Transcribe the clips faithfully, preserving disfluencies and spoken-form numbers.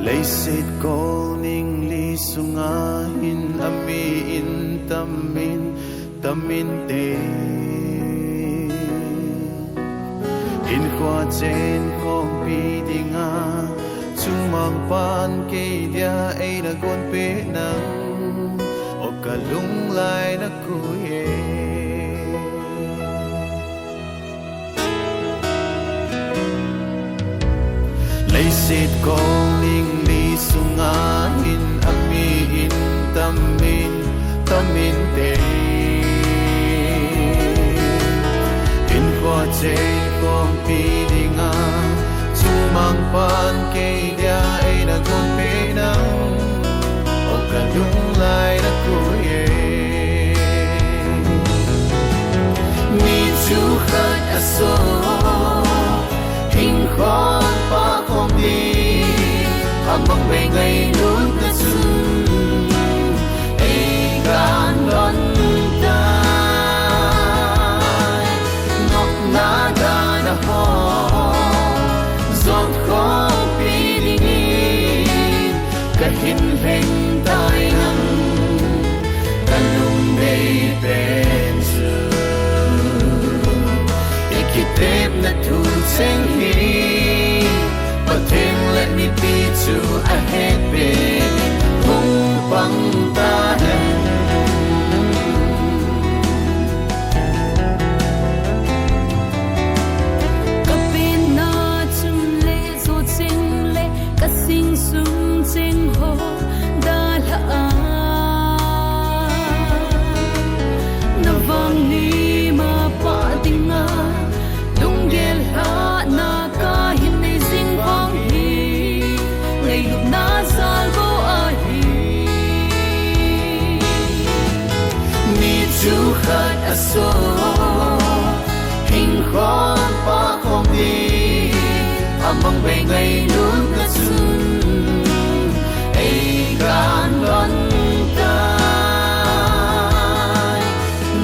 Leiset kol ningli sunga hin ami in tam in, tam inte. Hinkho chen khompi dinga, chumang pan kei dia eina gonpeh nang, o ka lunglai na kui e. Leiset kol ningli sunga hin ami in tam in, tam inte. Hinkho chen khompi dinga, chumang pan kei dia eina gonpeh nang, o ka lunglai na kui e. Mi chu khat a so, hinkho pa khompi, a mang bei ngailutna chun, ei kan don tai. Nopna dan a ho, zot khompi dingin, ka hin lheng tai nang, ka lungdei pen chu. I kitepna thu cheng hi, Pathen le mipi chu a het peh, hung pang ta hen. Ka penna chun le zo cheng le, ka sing sung cheng ho dalha a, na vang ni ma pa dinga, lunggel lhahna ka hin nei jing vang hi, ngailutna jal bou ahi. Mi chu khat a so, hinkho pa khompi, a mang bei ngailutna chun, ei kan don tai.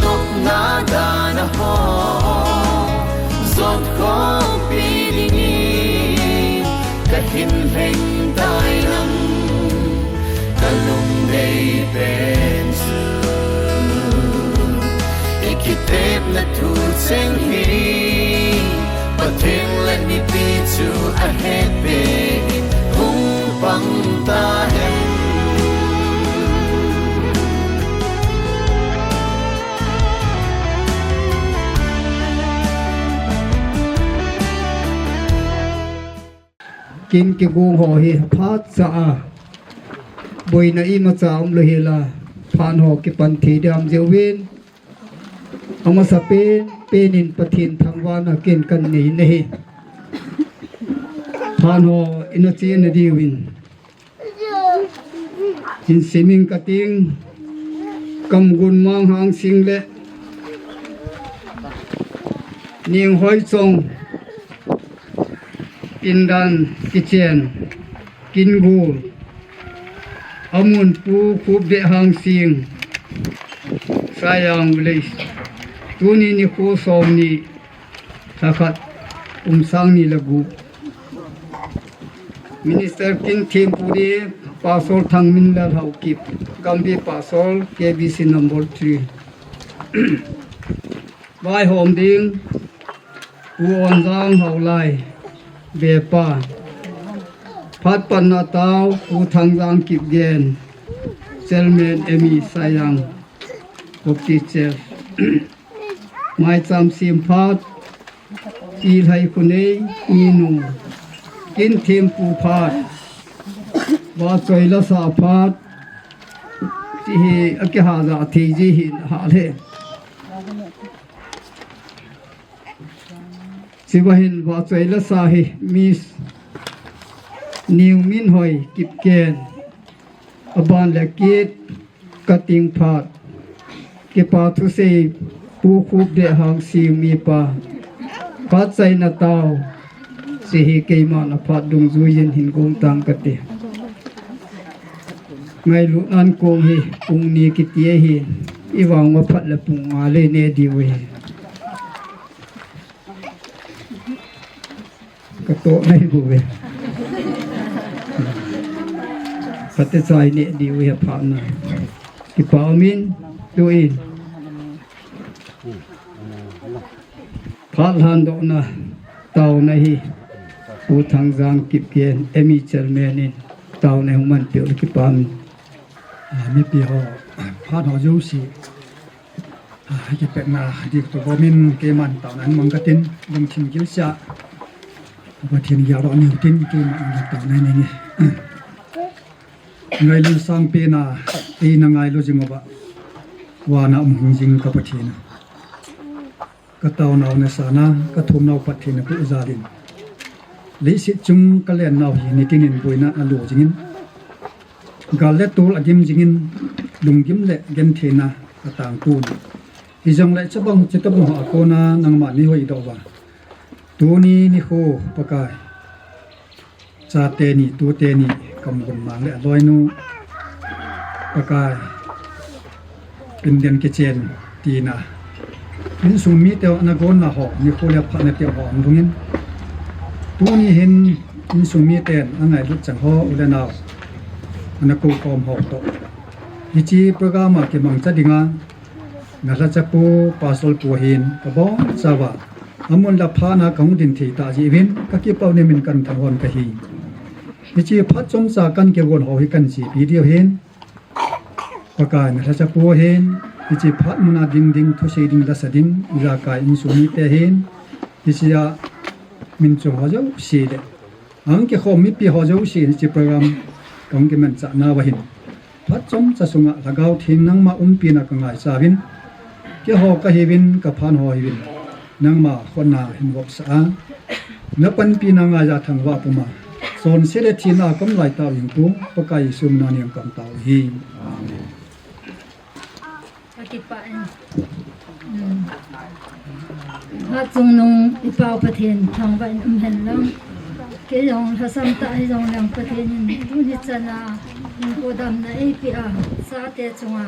Nopna dan a ho, zot khompi dingin, ka hin lheng tai nang, ka lungdei pen chu. I kitepna thu cheng hi, Pathen le mipi chu a het peh, hung pang ta hen. Kin kigong ho hi phat cha a, boina imacha umlou hela, phat ho kipan thei diam jeh uvin, amasapen pen in Pathen thangvahna kin kan nei na hi. Phat ho ina chena diuvin, hin simin kating, Kamgun Mang Hangsing le Ninghoichong, Pindan Kichen, Kingul, amun Pu Khupdeh Hangsing, Saijang Village, tuni nikho somni, lha khat, kum sang ni le gup. Minister kin thempu ding, Pastor Thangminlal Haokip, Gambih Pastor, K B C number three. Vaihom ding, Pu Onjang Haolai, Vepa. Phat panna tao, Pu Thangjang Kipgen, Chairman M E Saijang, Baptist Church. Maicham sem phat, Pi Lhaikhonei, Minu, kin thempu phat, vahchoi lasa phat, ti hi akiha ja thei ji hin ha le. Chiva hin vahchoi lasa hi Miss Newminhoi Kipgen, aban le kit kating phat, kipa thusei Pu Khupdeh Hangsing mipa, phat chaina tao, chi hi keiman aphat dungjui in hin gong tang kate. Ngailutnan kong hi pung ni kiti ahi, ivang ma phat le pung nga le ne diu ahi. Ka toh nai bou ve. Pate chai ne di u he phatna. Kipa umin, tu in. Phat lhan dohna, tauna hi. Pu Thangjang Kipgen, M E chairman in, tauna hung man peh u kipa umin. Ah, mipi ho, phat ho jouse. Ah, kipetna dik to bomin keiman tauna hin mang katin, lungthim gilsa. Pathen gel doh ni tin keiman tauna hin nge. Ngailu sangpen a, eina ngailu jing uva. Vana um hing jing ka Pathen a. Ka taonau nasa na, ka thumnau Pathen a pu jalin. Leiset chung ka lennau hi nitin in boina a lo jingin. Gal le tol a gim jingin, lunggim le gentheina a tangtun. Hijongle chabang, chitabang ho a kona nangma nei hoi doh uva. Tuni nikho Pakai. Chate ni, tute ni, Kamgunmang le aloinu. Pakai. Pinden kichen tina. Insung mite ho, ana gonna ho, nikho le phatna te ho, hung lhungin. Tuni hin, insung miten, angailut chang ho, u le nao. Ana kou khom ho toh. Hiche program a kimangcha dinga, nalhacha pu, Pastor pu hin, kabonchauva. Amun le phatna kahung din thei tah jeh uvin, kakipah u nimin kan thangvah kahi. Hiche phat chomcha kan kivon ho hi kan chepi diu hin. Pakai nalhacha pu hin, hiche phat muna ding ding, thusei ding, lasa ding, ijakai insung mite hin, hiche a min chung ho jouse le. Ahung kikhom mipi ho jouse hiche program kahung kimanchah nauva hin. Phat chomcha sunga Lhagao Theng nangma umpina ka ngaichauvin. Keiho kahiuvin, ka phat ho hiuvin. Nangma khutna hin vopsah a. Na panpina ngaiya thangvah puma. Chonse le thina kom lai tao jing pu, Pakai Jesu mina nei kong tao hi. Amen. Akipah in. Hmm. Hatchungnung i Pau Pathen thangvah in um hen lang. Kei jong lhasam tah hijongleng Pathen in tuni chan a hinkho damna eipeh a, chate chunga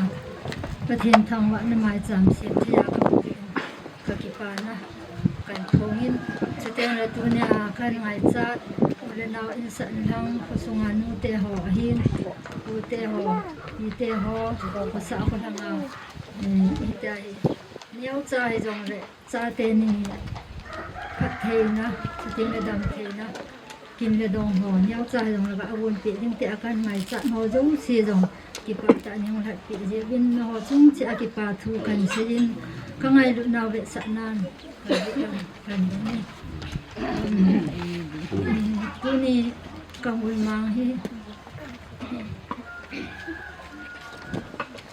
Pathen thangvahna maicham sem thei a ka Pathen. Kakipana, kahin phong in, chuteng le tunia kahin ngaichat, u le nao insung lhang, khosunga nute ho ahin, pute ho, pite ho, khosa kholhanga, eh, hitia hi, neocha hijongle, chate ni, phattheina, chuteng le damtheina, Kin le dong ho, neocha jong laga avon peh ding tia kahin ngaichat ho jouse jong, kipah tah in hung lhatpeh jeh uvin nangho chung cheh a kipa thu kahin seiyin, ka ngailut nau vetsahnan, ka vetsah kahin dong e. Um, tuni Kamgunmang hi,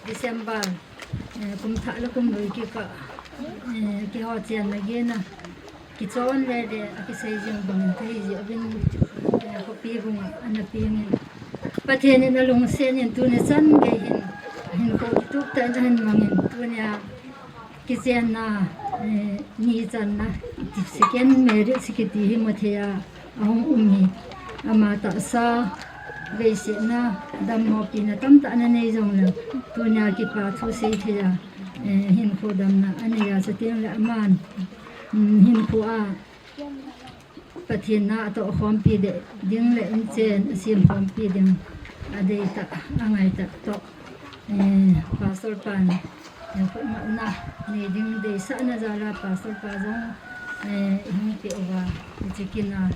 December, eh, kum thah le kum lui kikah, eh, keiho chenna gei a, kichon le le, akisei jing bang in kahi jeh uvin, eh, khopi bung a, ana peng in. Pathen in alungset in tuni chan gei hin, hinkho kitup tah in ahin mang in tunia, kichenna, eh, ni channa, second marriage kiti hi mu thei a, ahung um hi. Ama tahsa, veisetna, dammo pina tamtah ana nei jongleng, tunia kipa thu sei thei a, eh, hinkho damna anei a, chuteng le aman, mm, hinkho a, Pathen na atoh khompi ding le inchen asem khompi ding adei tah, angai tah toh. Eh, Pastor pan, eh, khutnatna nei ding deisahna jal a Pastor pa jong, eh, hung pe uva, hiche kin a,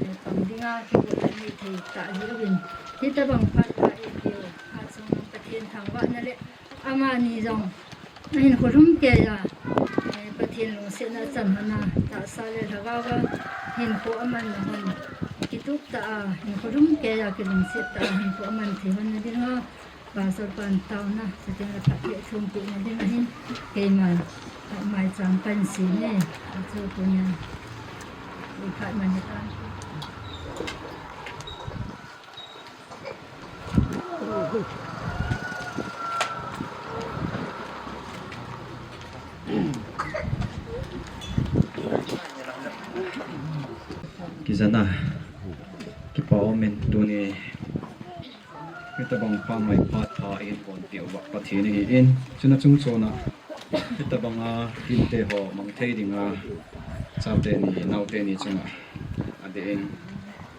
eh, pang dinga kigotna nei thei tah jeh uvin. Hitabang phat pha eipeu, Pathen thangvahna le amani jong ahinkho lhumkeiya, eh, Pathen lungsetna achan hon a, tahsa le lhagao a hinkho amanna hon, kitup tah a hinkho lhumkeiya kilungset tah a hinkho aman thei hon na dinga, Pastor pan taona, chuteng le phatthei thumpehna ding ahin, keiman, maicham kahin sem e, achu tunia, i phat man hitan. Kijana, kipa umin tuni, hitabang phat mai phat pha in kon ti uva Pathen ahin, chuna chungchon a, hitabang a, tinte ho, mang thei dinga, chate ni, naote ni chunga, adeh in,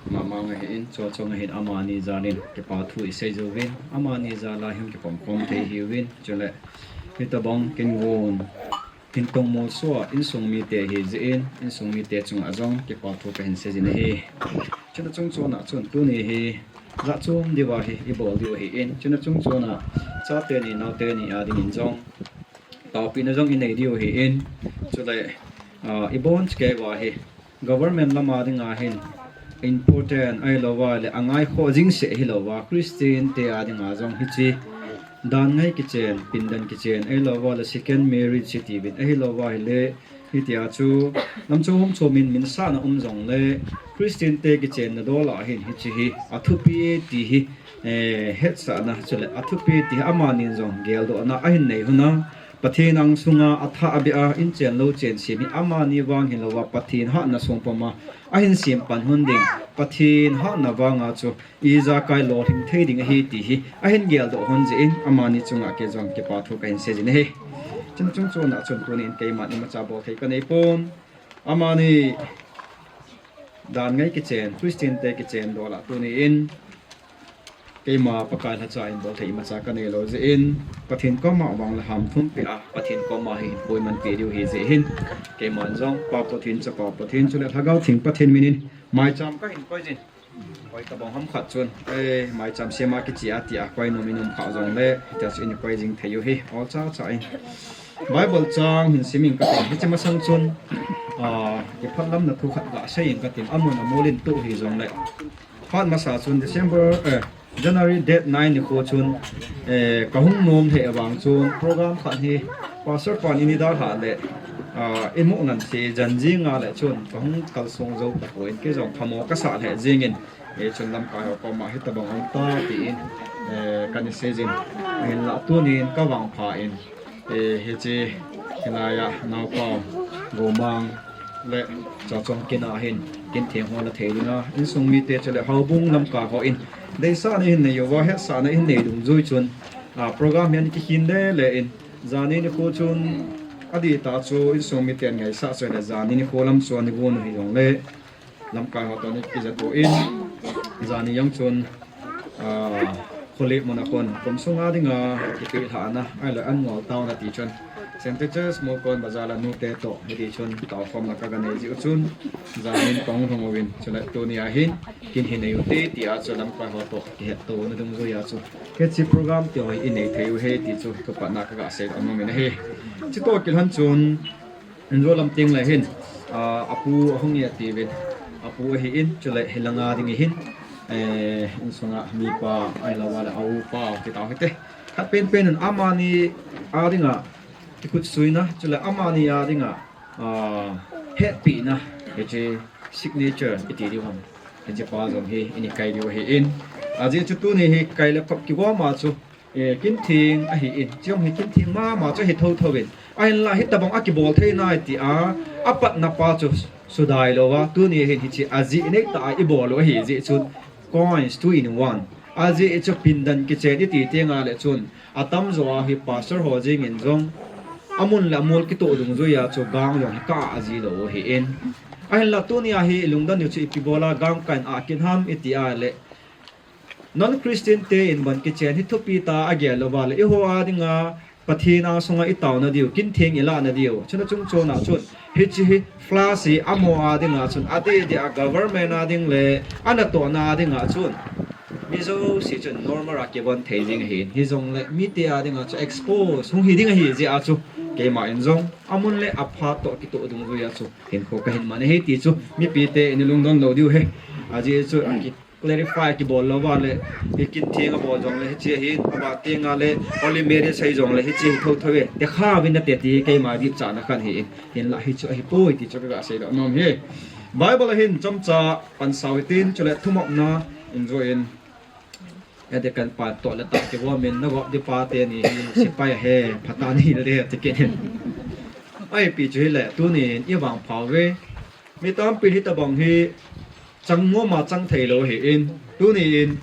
Mama ngai hin, cho cho ngai hin amani jalin kipa thu isei jouvin, amani jala hin kipom khom thei hiuvin, chule hitabang kin gon, kin tong mol sua, insung mite hi jin, insung mite chunga jong kipa thu kahin sei jin ahi. Chuna chung chuna chun tuni hi, ja chom diuva hi, ibol diu ahin, chuna chung chuna, chate ni, naote ni a dingin jong, taopina jong inei diu ahin, chule, ah, ibon chikei uva hi, government lama dinga hin important ahilouva le angaikhoh jing seh ahilouva, Christian te a dinga jong hiche dan ngai kichen, pindan kichen ahilouva le second marriage hitiuvin ahilouva hile, hitia chu lam chom chom in min sahna um jongle Christian te kichenna dol a hin hiche hi athupi ti hi, eh, hetsahna chule athupi ti hi amanin jong geldohna ahin nei hon a, Pathen angsunga athah abeh a, inchen louchen sem hi amani vang hilouva, Pathen hatna sung puma ahin sem pan hon ding, Pathen hatna vanga chu ijakai lolhing thei ding ahi ti hi ahin geldoh hon jeh in, amani chunga kei jong kipa thu kahin sei jin ahi. Chun chung chuna chun tunin keiman imacha bol thei kanei pon. Amani dan ngai kichen, Christian te kichen dol a tunin keima Pakai lhacha in bol thei imacha kanei lou jeh in, Pathen koma vang le hamthum peh a, Pathen koma hi poiman peh diu ahi jeh hin, keiman jong Pa Pathen, Chapa Pathen, chule Lhagao Theng Pathen minin maicham kahin koi jin. Koi tabang ham khat chun, eh, maicham sema kiche a tia koi nom in um kha jongle, hitia chu in koi jing thei u hi, olcha cha in. Bible chang hin sim ing katin, hiche masang chun, ah, kiphatlamna thu khat gasei ing katin, amun amol in toh hijongle. Phat masa chun December, eh, January date nine nikho chun, eh, kahung nom lheh vang chun program khat hi Pastor pan eini dalhah le, ah, imu nan se jan jing a le chun kahung kalsong jou tapon, kei jong phamo kasah lheh jingin, eh, chun lamkai ho koma hitabang hung ta tin, eh, kana sei jin. Hinlah tunin kavangpha in, eh, hiche hilaiya naopa Gomang le Chachong kin a hin kin theng ho la thei dinga, insung mite chule houbung lamkai hon deisahna hin nei uva, hetsahna hin nei dungjui chun, ah, program hi ana kikhin lele in, jani nikho chun adih tah chu insung miten ngaisah chule jani nikho lam chu ana gon u hijongle, lamkai ho toh ana kijat pon, jani jong chun, ah, Khulip mun a khun kum sunga dinga kipeh lhahna ahilou le an ngol taona ti chun, Saint Peter's Molkon Bazar a nute toh hiti chun taokhomna kaga nei jeh u chun, janin kahung lhung uvin, chule tunia hin kin hi nei ute tia chu lamkai ho toh kihettouna dungjuia chu hiche program ti ho hi inei thei u ahi ti chu kipatna kaga seidoh nom in ahi. Chutoh kilhon chun, injo lam teng le hin, ah, apu ahung e tiuvin, apu ahin, chule hilanga ding ahin, eh, insunga mipa ahilouva le a upa ti tau hite. Khat penpen in amani a dinga kikhutsuina, chule amani a dinga, ah, hetpina, hiche signature iti diu ham, hiche pa jong hi ini kai diu ahin. Ajeh chu tuni hi kai le khop kigoma chu, eh, kin theng ahin, chujong hi kin theng mama chu ahi thotho in. Ahinla hitabang a kibol thei nai tia apatna pa chu sudai louva, tuni hin hiche ajeh neitah a ibol u ahi jeh chun coins two in one. Ajeh chu pindan kichen iti tenga le chun atamjo a hi pastor ho jengin jong amun le amol kitoh dungjuia chu gang jong hi ka aji lou ahin. Ahinla tunia hi ilungdon u chu ipi bola gang kahin a kin ham itia le, non-Christian te in bon kichen hi thupi ta agel louva le, eiho a dinga Pathen angsunga itaona diu, kin theng ilahna diu, chuna chung chuna chun hiche hi flash hi amaho a dinga chun adeh deh a government a ding le anatohna a dinga chun mi jouse chun normal a kivon thei jing ahin, hijongle mite a dinga chu expose hung hi ding ahi jeh a chu, keiman jong amun le apha toh kitoh dungjuia chu hinkho kahin man ahi ti chu mipite in ilungdon lou diu ahi. Ajeh chu aki clarify kibol louva le, hi kin theng abol jongle hiche ahin, aba tenga le Holy Marriage sei jongle hiche hi thotho e, tekha uvin nate ti keima dipchahna khat ahin, hinla hichu ahipoi ti chu kaga seidoh nom e. Bible a hin chomcha pansau hitin, chule thumopna in joh in, ade kan pa toh le tah kigomin, nagop ding pa teni hi sepai ahi, phatah nahi le ti kit in. Ahipi chu hile, tunin ivangpha uve. Mi tampin hitabang hi chang moma chang theilou ahin, tunin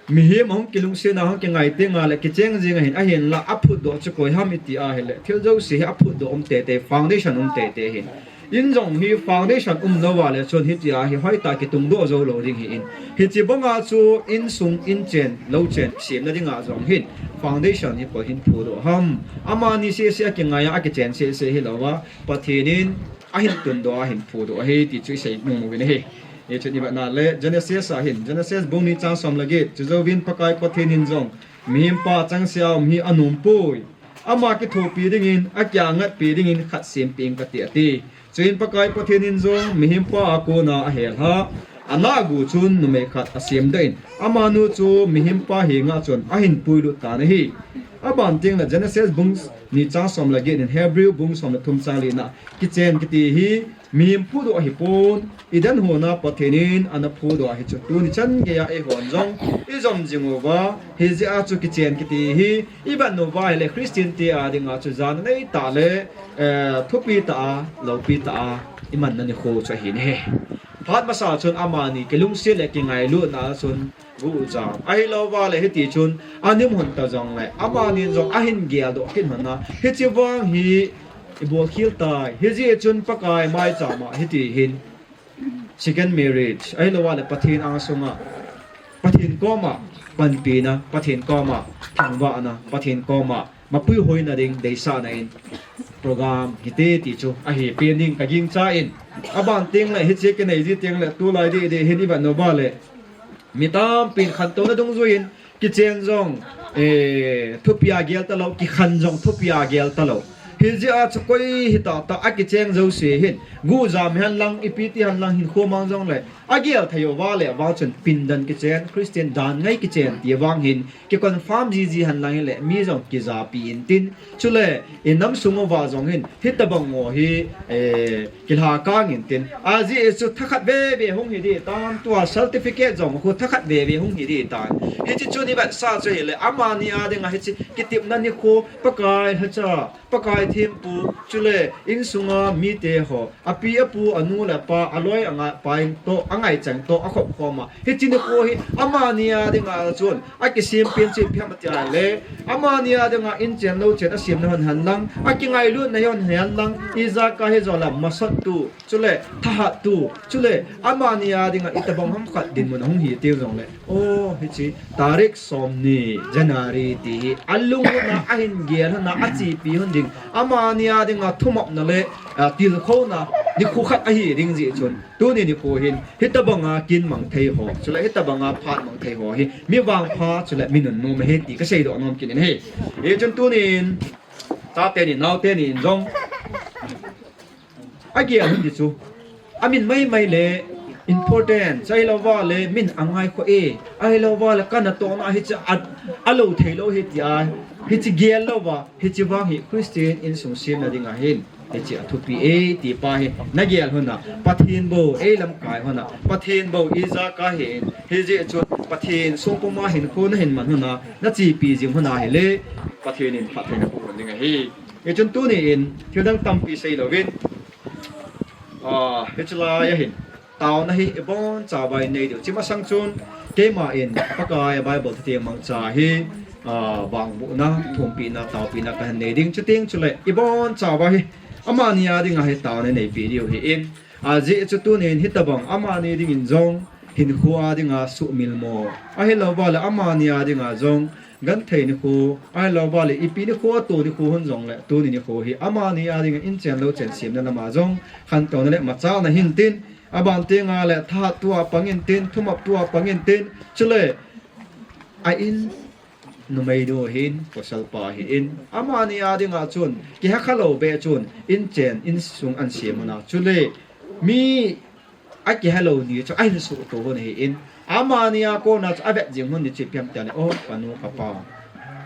mihem ahung kilungsetna, hung kingai tenga le kicheng jing ahin, ahinla aphutdoh chu koi ham iti ahile, thil jouse hi aphutdoh um teitei, foundation um teitei ahin. In jong hi foundation umlou a le chun hitia hi hoitah kitungdoh jou lou ding ahin. Hiche banga chu insung, inchen, louchen semna dinga jong hin foundation hi koi hin phudoh ham. Amani sese a kingai a, akichen sese hilouva, Pathen in ahin tundoh a ahin phudoh ahi ti chu isei nom uvin ahi. Hichun ivet na le Genesis a hin, Genesis bung ni chang som le get, chujouvin Pakai Pathen in jong, mihempa achangseh a um hi anompoi. Ama kithopi dingin, akiangatpi dingin khat sempeh inge kati, ati. Chuin Pakai Pathen in jong mihempa a kona ahelha, anah gu chun numei khat asemdoh in, amanu chu mihempa henga chun ahin puilut tan ahi. Aban tengle Genesis bung ni chang som le get in Hebrew bung som le thum chang li na, kichen kiti hi mihem phudoh ahipon, Eden hon a Pathen in ana phudoh ahi chu. Tuni chan geiya eihon jong ijom jing uva, hijeh a chu kichen kiti hi ivet uva ahile Christian te a dinga chu jana neitah le, eh, thupi tah a, loupi tah a imanna nikho chu ahin ahi. Phat masa chun amani kilungset le kingailutna chun guhjam, ahilouva le hiti chun anim hon ta jongle amanin jong ahin geldoh kit hon a, hiche vang hi ibol khel tai. Hijeh chun Pakai maicham a hiti hin second marriage, ahilouva le Pathen angsunga, Pathen koma panpina, Pathen koma thangvahna, Pathen koma mapui hoina ding deisahna in program hite ti chu ahi pen ding kagingchan, aban tengle hiche kinei ji tengle tulai deh deh hin ivet uva le mi tampin khantouna dungjuiyin kichen jong, eh, thupi a gel talou, kikhen jong thupi a gel talou. Hijeh a chu koi hita tah a kichen jouse hin guhjam hihen lang, ipi ti hen lang, hinkho mang jongle agel thei uva le vang chun pindan kichen, Christian dan ngai kichen ti vang hin kiconfirm jiji hen lang hile mi jong kijapi intin, chule inam sung uva jong hin hitobang ho hi, eh, kilhakang intin, ajeh chu thakhat veve hung hi ding tan, tua certificate jong khu thakhat veve hung hi ding tan. Hiche chu ivetsah chu hile amani a dinga hiche kitepna nikho, Pakai lhacha, Pakai thempu, chule insunga mite ho, api apu, anu le apa, aloi angai, pai toh, angaichang toh akhop khom a, hiche nikho hi amani a dinga chun akisem pen chu ipi ham tia le, amani a dinga inchen louchen asemna hon hen lang, akingailutna hon hen lang, ijakai hijongle masottu, chule thahattu, chule amani a dinga itobang ham khat dinmun ahung hi tiu jongle, o, hiche tarik somni January ti hi alunglut a ahin gel hon a, achepi hon ding, amani a dinga thumopna le, ah, tilkhouna nikho khat ahi ding jeh chun, tuni nikho hin hitobanga kin mang thei ho, chule hitobanga phat mang thei ho hi mi vangpha chule mi nunnom ahi ti kaseidoh nom kit in ahi. Hichun tunin, chate ni, naote ni in jong agel hon ding chu, amin maimai le important, ahilouva le min angaikhoh e, ahilouva le kanatohna hiche a, alou theilou hi tia, hiche gel louva, hiche vang hi Christian insung semna dinga hin hiche athupi e ti pa hi nagel hon a, Pathen bou eilamkai hon a, Pathen bou ijakai ahin, hijeh chun Pathen songpuma hinkho nahin man hon a, nachepi jing hon a hile, Pathen in phattheina boh hon ding ahi. Hichun tuni in thildang tampi seilouvin, ah, hiche lai a hin taona hi ibonchauva inei diu. Hiche masang chun keiman Pakai Bible thuteng mangcha hi, ah, vangbohna, thumpehna, taopehna kahin nei ding. Chuteng chule ibonchauva hi amani a dinga hi taona ineipi diu ahin, ajeh chu tunin hitobang amani dingin jong hinkho a dinga suhmilmo, ahilouva le amani a dinga jong genthei nikho, ahilouva le ipi nikho, atoh nikho hon jongle, tuni nikho hi amani a dinga inchen louchen semna lama jong khantouna le machalna hintin, aban tenga le thahattu a pang intin, thumoptu a pang intin, chule a in numei nu ahin, pasalpa ahin, amani a dinga chun kihekhalou beh chun inchen insung ahin sem hon a, chule mi akihelou ni chu ahin suhtoh hon ahin, amani a kona chu avet jing hon ding chu ipi ham tile, o, kanu kapa,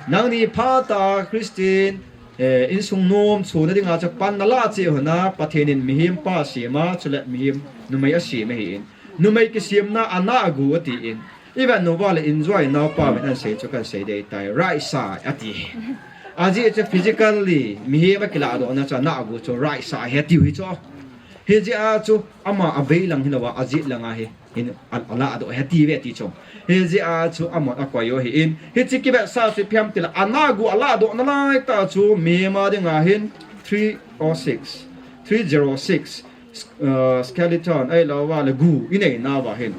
nangni phatah a Christian, eh, insung nom chuna dinga chu pan nalah cheh hon a, Pathen in mihempa asem a, chule mihem numei asem ahin, numei kisemna anah gu atin, ivet uva le injuai naopa vin ahin sei chu kahin sei dei tai, right side ati. Ajeh chu physically mihem akilahdohna chu anah gu chu right side ahi atiu hichu. Hijeh a chu ama abeilang hilouva, ajet langa hi hin a, alahdoh ahi ati ve ti chu. Hijeh a chu aman akoi u ahin, hiche kivetsah chu ipi ham tile, anah gu alahdoh nalaitah chu mihem a dinga hin three oh six, three zero six, uh, skeleton, ahilouva le gu inei nauva hin,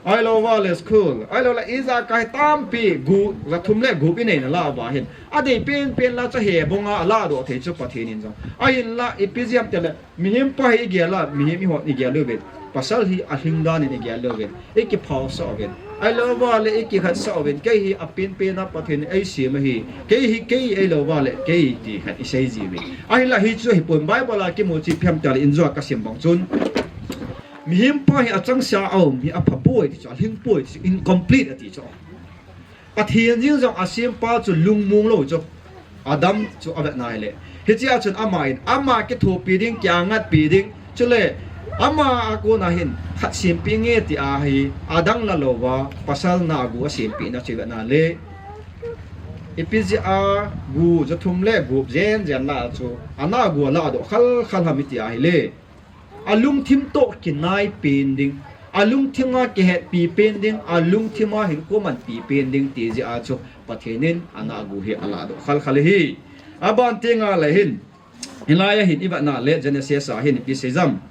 ahilouva le skull, ahilouleh ijakai tampi gu, jathum le gup inei nalauva hin, adei penpen la chu hebonga aladoh thei chu Pathen in jong. Ahinla ipi jeh ham itile, mihem pa hi igel a, mihem ihon igel uvin, pasal hi alhing dan in igel uvin, ikiphasah uvin, ahilouva le ikikhatsah uvin, kei hi apenpen a Pathen in eisem ahi, kei hi kei, ahilouva le kei ti khat isei jiuvin. Ahinla hichu hipon, Bible a kimu chu ipi ham itile, injo a kasim bang chun, mihem pa hi achangseh a um hi aphapoi ti chu, alhingpoi ti chu, incomplete ati chu. Pathen jeng jong asempa chu lungmong lou chu, Adam chu avetna hile, hichea chun aman ama kithopi ding, kiangatpi ding, chule ama a kona hin khat sempeh inge tia hi adang lalouva, pasal na gu asempehna chu ivetna le, ipi jeh a gu jathum le gup jenjen la chu ana gu aladoh khalkhal ham iti ahile, alungthim toh kinai pen ding, alungthim a kihetpi pen ding, alungthim a hinkho manpi pen ding ti jeh a chu Pathen in ana gu hi aladoh khalkhal ahi. Aban tengle hin, hilai a hin ivetna le Genesis a hin ipi sei jam?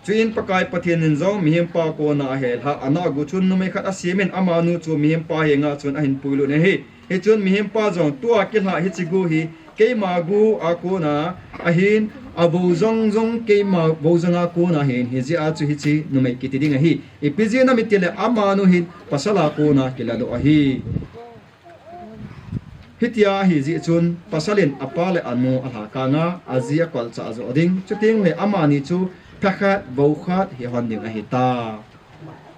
Chuin Pakai Pathen in jong mihem pa kona ahelhah ana gu chun numei khat asemin, amanu chu mihem pa henga chun ahin puilut in ahi. Hichun mihem pa jong, tua kilhah hiche gu hi keima gu a kona ahin, avou jong jong keima vou jong a kona ahin, hijeh a chu hiche numei kiti ding ahi. Ipi jeh ham itile amanu hin pasal a kona kiladoh ahi. Hitia ahijeh chun pasal in apa le anu alhakang a, aji akolchah joh ding, chutengle amani chu pha khat vou khat hihon ding ahitai.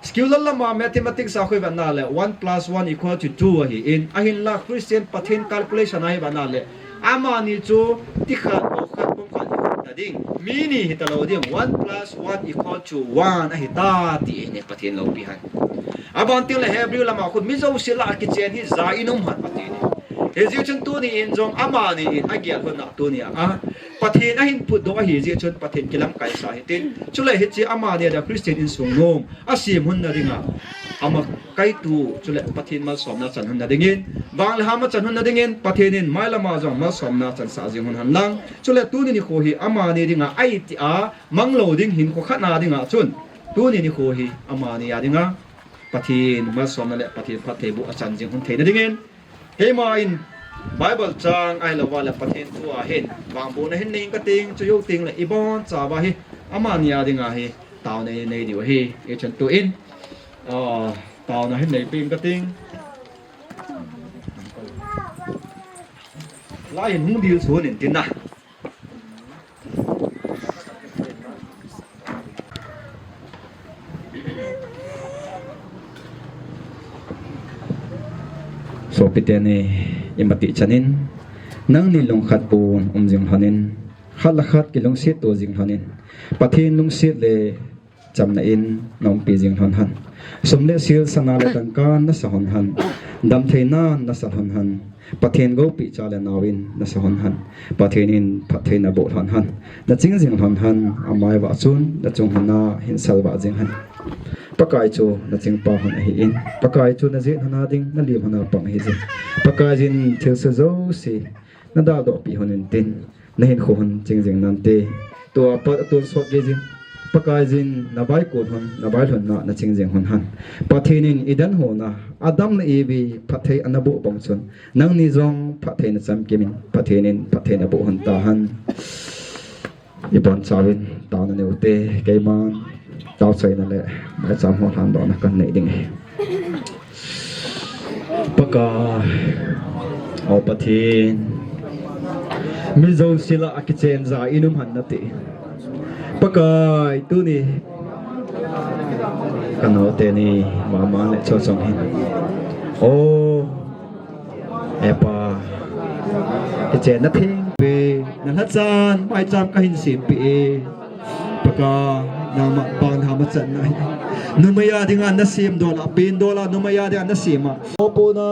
Secular lama mathematics a khu ivetna le one plus one equal to two ahin, ahinla Christian Pathen calculation a ivetna le amani chu ti khat vou khat pum khat hihon ding, mi ni hitalou ding, one plus one equal to one ahitai ti ahi, Pathen loupi hen. Aban tengle Hebrew lama khu mi jouse lah a kichen hi ja in um hen ati ahi. Hijeh chun tuni in jong amani in agel lhon a tunia Pathen ahin phutdoh ahijeh chun Pathen kilamkaisa hitin, chule hiche amani a dia Christian insung nom asem lhon na dinga, ama kaitu chule Pathen malsomna chan lhon na dingin, bang le ham achan lhon na dingin Pathen in mailama jong malsomna chansah jing lhon hen lang, chule tuni nikho hi amani dinga ahitia manglou ding hinkho khat na dinga chun, tuni nikho hi amani a dinga Pathen malsomna le Pathen phattheiboh achan jing lhon theina dingin, keima in Bible chang ahilouva le Pathen thu a hin vangbohna hin nei inge kating, chujouteng le ibonchauva hi amani a dinga hi taona inei diu ahi. Hichun tun, ah, taona hin neipeh inge kating. Lai in hung dil sun in tin na. Sopite ni, imatih chanin, nangni lungkhat pon um jing lhonin, khat le khat kilungset to jing lhonin, Pathen lungset le chamna in na umpi jing lhon hen. Sum le sil, sana le dangka nasa lhon hen. Damtheina nasa lhon hen. Pathen goupih cha le nao in nasa lhon hen. Pathen in phatthei naboh lhon hen. Naching jing lhon hen, amai vah chun nachung lhon a hin salvah jing hen. Pakai chu nachingpa lhon ahin, Pakai chu najet lhon a ding, nalim lhon a pang ahi jeh. Pakai jin thilse jouse nadaldoh peh lhon intin, nahinkho lhon ching jing nante. Tua pat atonsot gei jin, Pakai jin navaikon lhon, navailhunna naching jing lhon hen. Pathen in Eden hon a Adam le Evi phatthei anaboh bang chun, nangni jong phatthei nachamkim in, Pathen in phatthei naboh lhon tahen. Ibonchauvin taona neiute, keiman taochaina le maicham ho lhandohna kanei ding ahi. Pakai, O Pathen, mi jouse lah a kichen ja in um hen nati. Pakai, tuni kanaote ni mama le chochong hin, O Hepa, kichenna thengpe nalhachan maicham kahin sempeh e. Pakai, nangma bang lhama channa hi, numei a dinga nasem dola, pen dola, numei a dinga nasem a, O Pu na,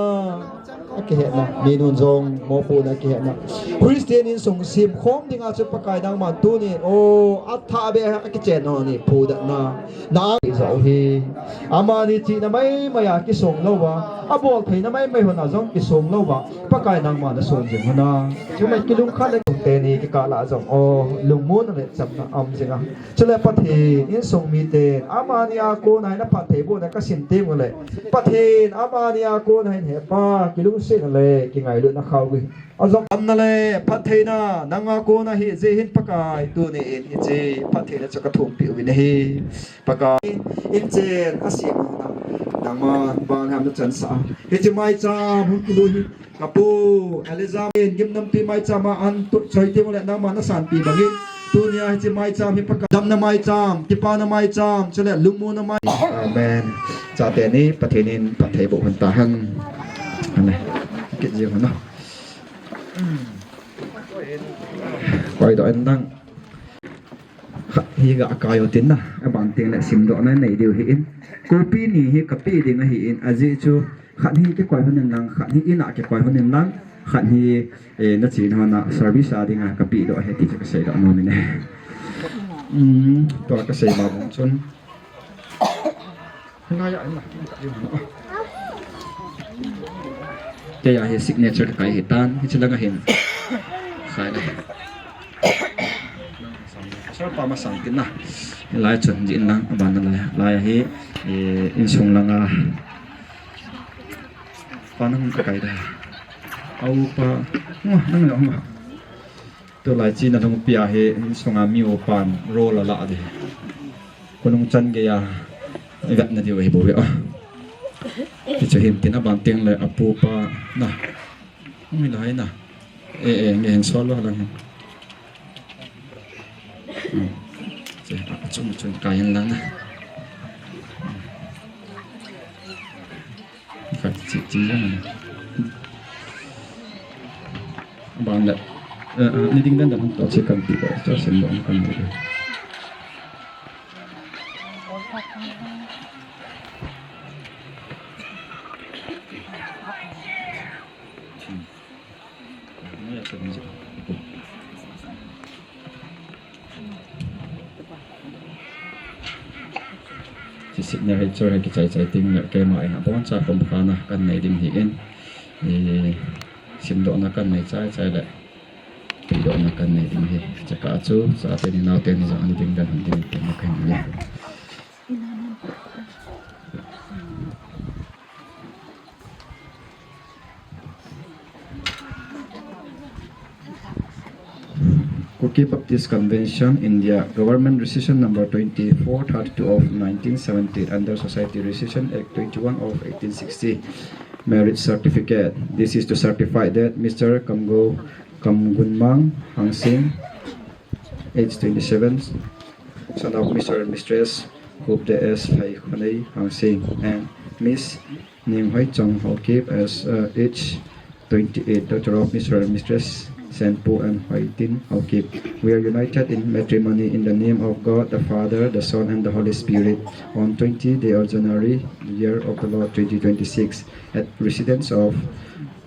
Kihetna, mi nun jong mopohna kihetna. Christian insung simkhom dinga chu Pakai nangman tuni, o, athah beh a kichen ho ni, phudatna. Na ijou hi. Amani chihna maimai a kisong louva, abol theina maimai hon a jong kisong louva, Pakai nangman asong jing hon a. Chumai kilungkhat le teni kikah lah a jong, o, lungmonna le chamna aum jing a. Chule Pathen insung miten amani a kona hin aphattheibohna kasim teng uleh, Pathen amani a kona hin, He Pa, kilungsetna le kingailutna khao gui. Ajong damna le phattheina nanga kona ahi jeh hin Pakai, tuni in hiche phattheina chu kathumpi uvin ahi. Pakai, inchen asem nangman bangham nachansah. Hiche maicham hung kilut hi Kapu, Elijah in Gimnampi maicham a an tu choi teng uleh nangman nasanpi bangin, tunia hiche maicham hi Pakai damna maicham, kipana maicham, chule lungmonna mai. Amen. Chate ni Pathen in phattheiboh hon tahen. Amen. Kit jing hon a. Koidoh in lang. Khat hi gakai u tin na, aban teng le simdohna nei diu ahin. Copy ni hi kapeh ding ahin, ajeh chu khat hi kikoi hon in lang, khat hi in a kikoi hon in lang, khat hi, eh, nachena hon a service a dinga kapeh doh ahi ti chu kaseidoh nom in e. Um, tua kasei ma bang chun. Keiya hi signature kakai ahitan, hiche langa hin. Khai le. Sir pa masang tin na. Lai chun jin lang, aban na lai. Lai hi, eh, insung langa. Pa nang kakai da. Au pa. Nang nang. Tulai china lhungpi a hi insunga mi upan role ala ding. Khonung chan geiya ivetna diu ahi bou ve a. Hichu hin tin aban teng le apu pa na. Umi lai na. Eh, eh, nge hin sol lo lang hin. Hmm. Che, achun chun kai in lang na. Khat chi, chi jang. Aban le. Eh, eh, ni ding dan dan to chi kan pi ko, to sen lo kan pi. Chi signature hi kichai chai teng le keima in aboncha khom khana kan nei ding ahin, i, simdohna kan nei chai chai le, pehdohna kan nei ding ahi. Chakah chu, chate ni naote ni jong ani ding dan hon ding in pehna kan nei e. Kuki Baptist Convention, India, Government Resolution number twenty-four thirty-two of nineteen seventy under Society Resolution Act twenty-one of eighteen sixty. Marriage certificate. This is to certify that Mister Kamgo, Kamgunmang Hangsing, age twenty-seven, son of Mister and Mistress Khupde S Phaikhonei Hangsing and Miss Ninghoichong Haokip as, uh, age twenty-eight, daughter of Mister and Mistress Senpu and Hoitin Haokip. We are united in matrimony in the name of God, the Father, the Son, and the Holy Spirit. On twenty day of January, year of the Lord twenty twenty-six, at residence of,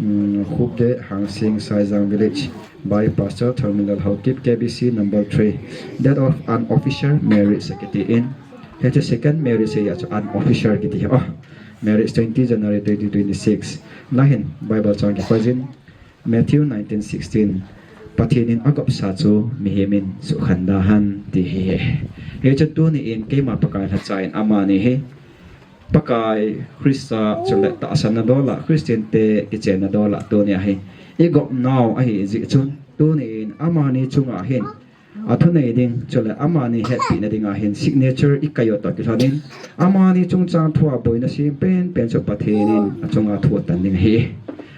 mm, Khupde Hangsing, Saijang Village, by Pastor Thermilal Haokip, K B C number three. Date of unofficial marriage, secretary in. Hiche second marriage hi achu unofficial kiti. Oh, marriage twenty January twenty twenty-six. Lahin Bible chang kikoi jin, Matthew nineteen sixteen. Pathen in agopsa chu mihem in sukhan da hen ti ahi. Hichu tuni in keima Pakai lhacha in amani hi Pakai Christa chule tahsanna dola, Christian te kichenna dola tunia hi igop nau ahi jeh chun, tuni in amani chunga hin athunei ding, chule amani hetpina dinga hin signature ikai u toh kilhonin, amani chungchang thua boina sem penpen chu Pathen in achunga thu atan ding ahi.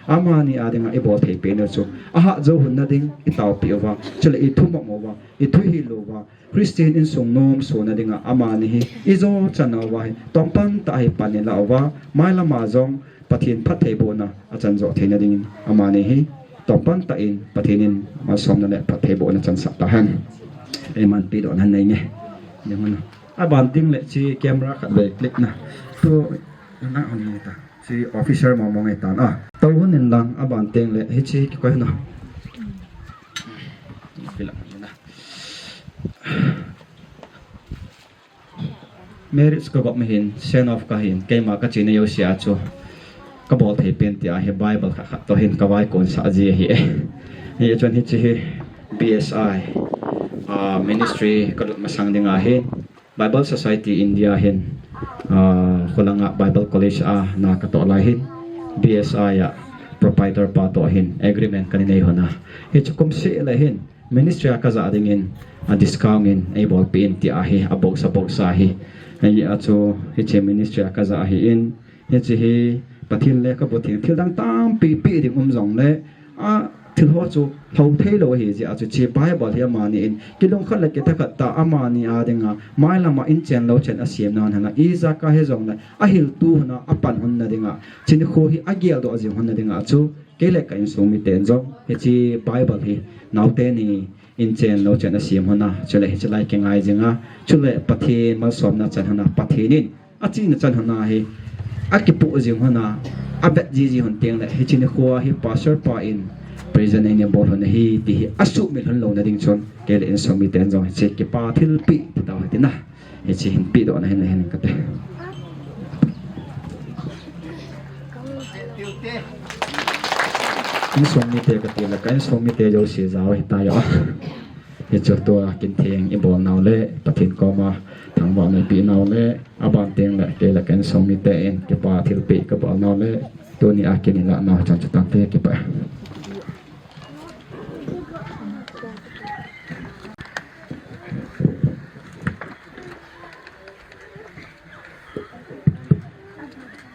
Amani a dinga ibol thei pen u chu ahah jou hunna ding itaopeh uva, chule ithumop uva, ithuhil uva, Christian insung nom sona dinga amani hi ijo chan uva hi, tongpan tah hi pan ilah uva, mailama jong Pathen phattheibohna achan joh theina dingin amani hi tongpan tah in Pathen in malsomna le phattheibohna chansah tahen. Amen. Pehdohna nei nge. Aban ding le chi camera khat vei click na. Tu na hon ni ta. Hiche officer mong mong ahitan a. Tou hon in lang aban teng le hiche kikoi na. Marriage ka gop ma hin, send off ka hin, keima ka chena jouse a chu ka bol thei pen tia hi Bible khat khat toh hin ka vaikon sah ji ahi e. Hichun hiche hi B S I, ah, ministry ka lut masang ding ahin, Bible Society India hin, ah, Khulanga Bible College a na ka toh lai hin, B S I a proprietor pa toh hin agreement ka nei hon a. Hichu kum seh le hin, ministry a ka jah dingin, a discount in eibolpeh in tia hi, abohsa bohsa hi. Hijeh a chu, hiche ministry a ka jah ahin, hiche hi Pathen le ka bu theng, thil dang tampi pe ding um jongle, a thil ho chu lhou thei lou ahi jeh a chu, hiche Bible hi amani in, kilungkhat le kitha khat tah amani a dinga, mailam a inchen louchen asem nan hon a, ijakai hijongle, ahiltu hon a, apan hon na dinga, hiche nikho hi agel doh jing hon na dinga chu, kei le ka insung miten jong, hiche Bible hi, naote ni inchen louchen asem hon a, chule hiche lai kingai jing a, chule Pathen malsomna chan hon a, Pathen in achihna chan hon a hi, akipoh jing hon a, avet jiji hon teng le, hiche nikho hi Pastor pa in present eina bol hon ahi, ti hi asuhmil hon louna ding chun, kei le insung miten jong hiche kipa thilpeh ti tau hite na. Hiche hin pehdohna hin, hin kate. Insung mite kati le, ka insung mite jouse jao hita jo. Hichu tua kin theng ibol nau le, Pathen koma thangvahna ipeh nau le, aban teng le, kei le ka insung mite in kipa thilpeh ka bol nau le, tuni a kin ilah nau chan chu tante kipa.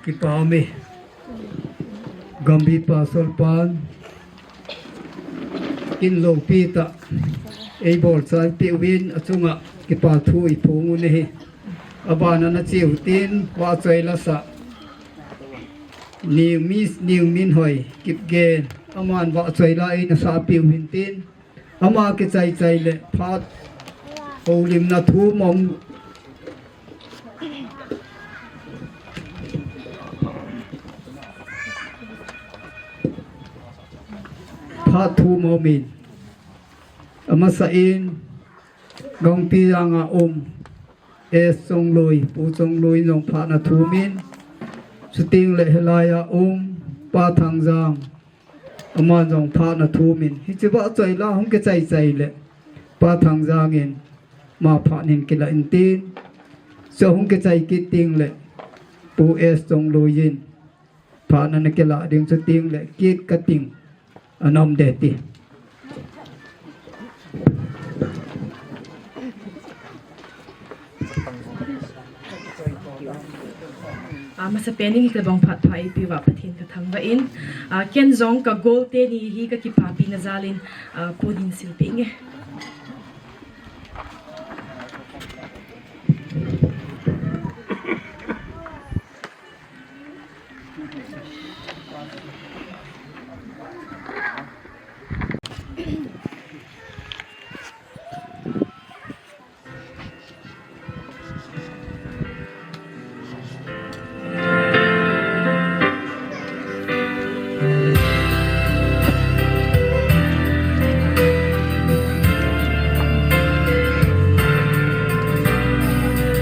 Kipa ume. Gambih Pastor pan kin loupi tah eibolchai peh uvin achunga kipa thu iphong u ahi. Abana nache u tin, vahchoi la sah Niu Min, Niu Min Hoi Kipgen, aman vahchoi la eina sah peh uvin tin, ama kichai chai le phat houlimna thu mong, phat thu mong min. Amasa in, Gangpi janga um, S Chongloi, Pu Chongloi jong phatna thum in, chuteng le hilai a um, Pa Thangjang, aman jong phatna thum in, hiche vahchoi la hung kichai chai le, Pa Thangjang in, ama phat in kilah in tin, chu hung kichai kit teng le, Pu S Chongloi in, phatna nakilah ding chuteng le kit kating, anom de ti. Ah, masapen in hitobang phat pha eipeh uva Pathen kathangvah in, ah, ken jong ka golte ni hi kakipapina jal in, ah, Pu Dinsil peh inge.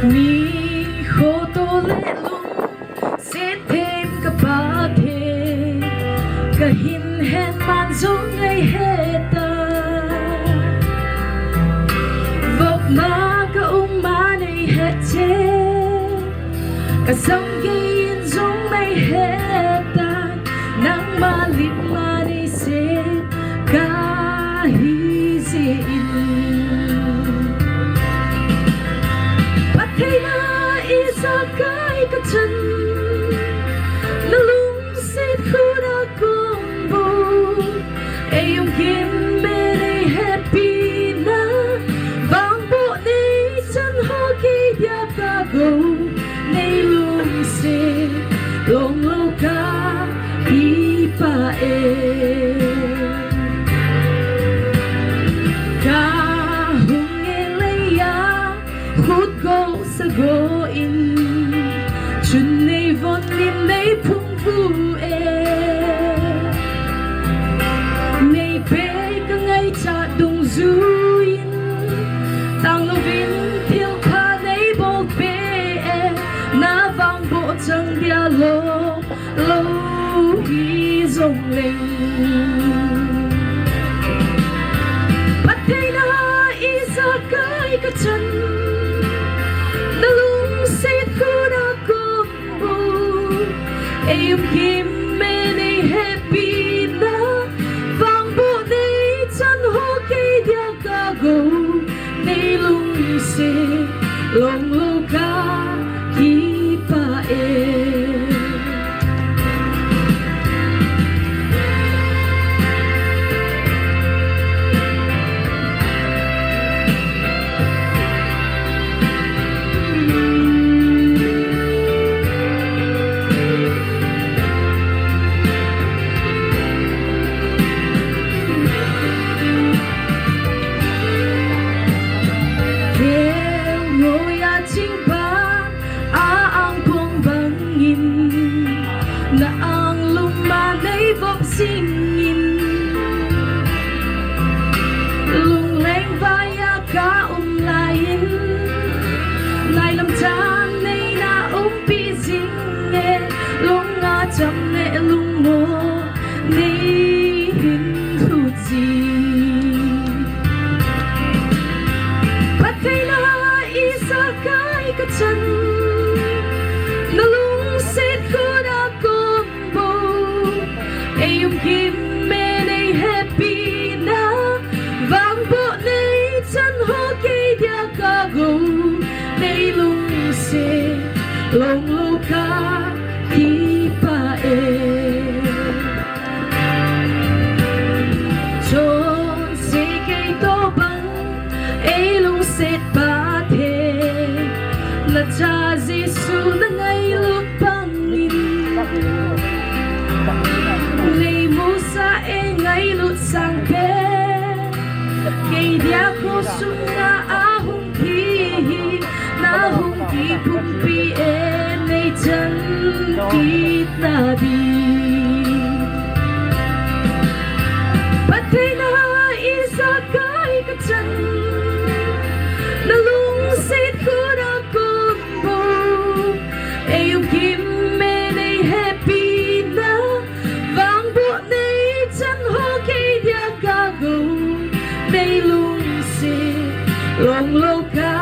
Nikho toh le lungset them ka Pathen, kahin het man jong eihet a, vop ma ka um man eihet cheh. Ka sam gei in jong neihet tan, nangma lim ma neisem kahi jeh in. Phattheina ijakai kachan, nalungset khut a kong bou. Ei um gim be neihepina, vangboh neichan ho kei dia ka gou, neilungset long lou ka kipa e. Ka hung e lei a, khut gou sa gou in, chun neivon in neiphung Song leng. Pathen a Isakai ka chan, na lungset khut a kon bou, ei um kim me nei hepina, vangboh nei chan ho kei dia ka gou, nei lungset long lou ka kipah e. Keu ngoi a ching pa a ang phong bangin, na anglum a nei vop singin, lungleng vai a ka um laiyin, nailam chan nei na umpi jing e, lung a cham le lungmong nei hin lhut jing. Pathen a Isakai ka chan, na lungset khut a kon bou, ei um kim me nei hepina, vangboh nei chan ho kei dia ka gou, nei lungset long lou ka kipah e. Chonse kei toh bang ei lungset Pathen, na cha Jesu na ngailut bangin, nei musah e ngailut sangpen, kei dia cross sunga ahung thi hi, na hung kipumpi e nei chan kitna ding. Pathen a Isakai ka chan, na lungset khut a kon bou, ei um kim me nei hepina, vangboh nei chan ho kei dia ka gou, nei lungset long lou ka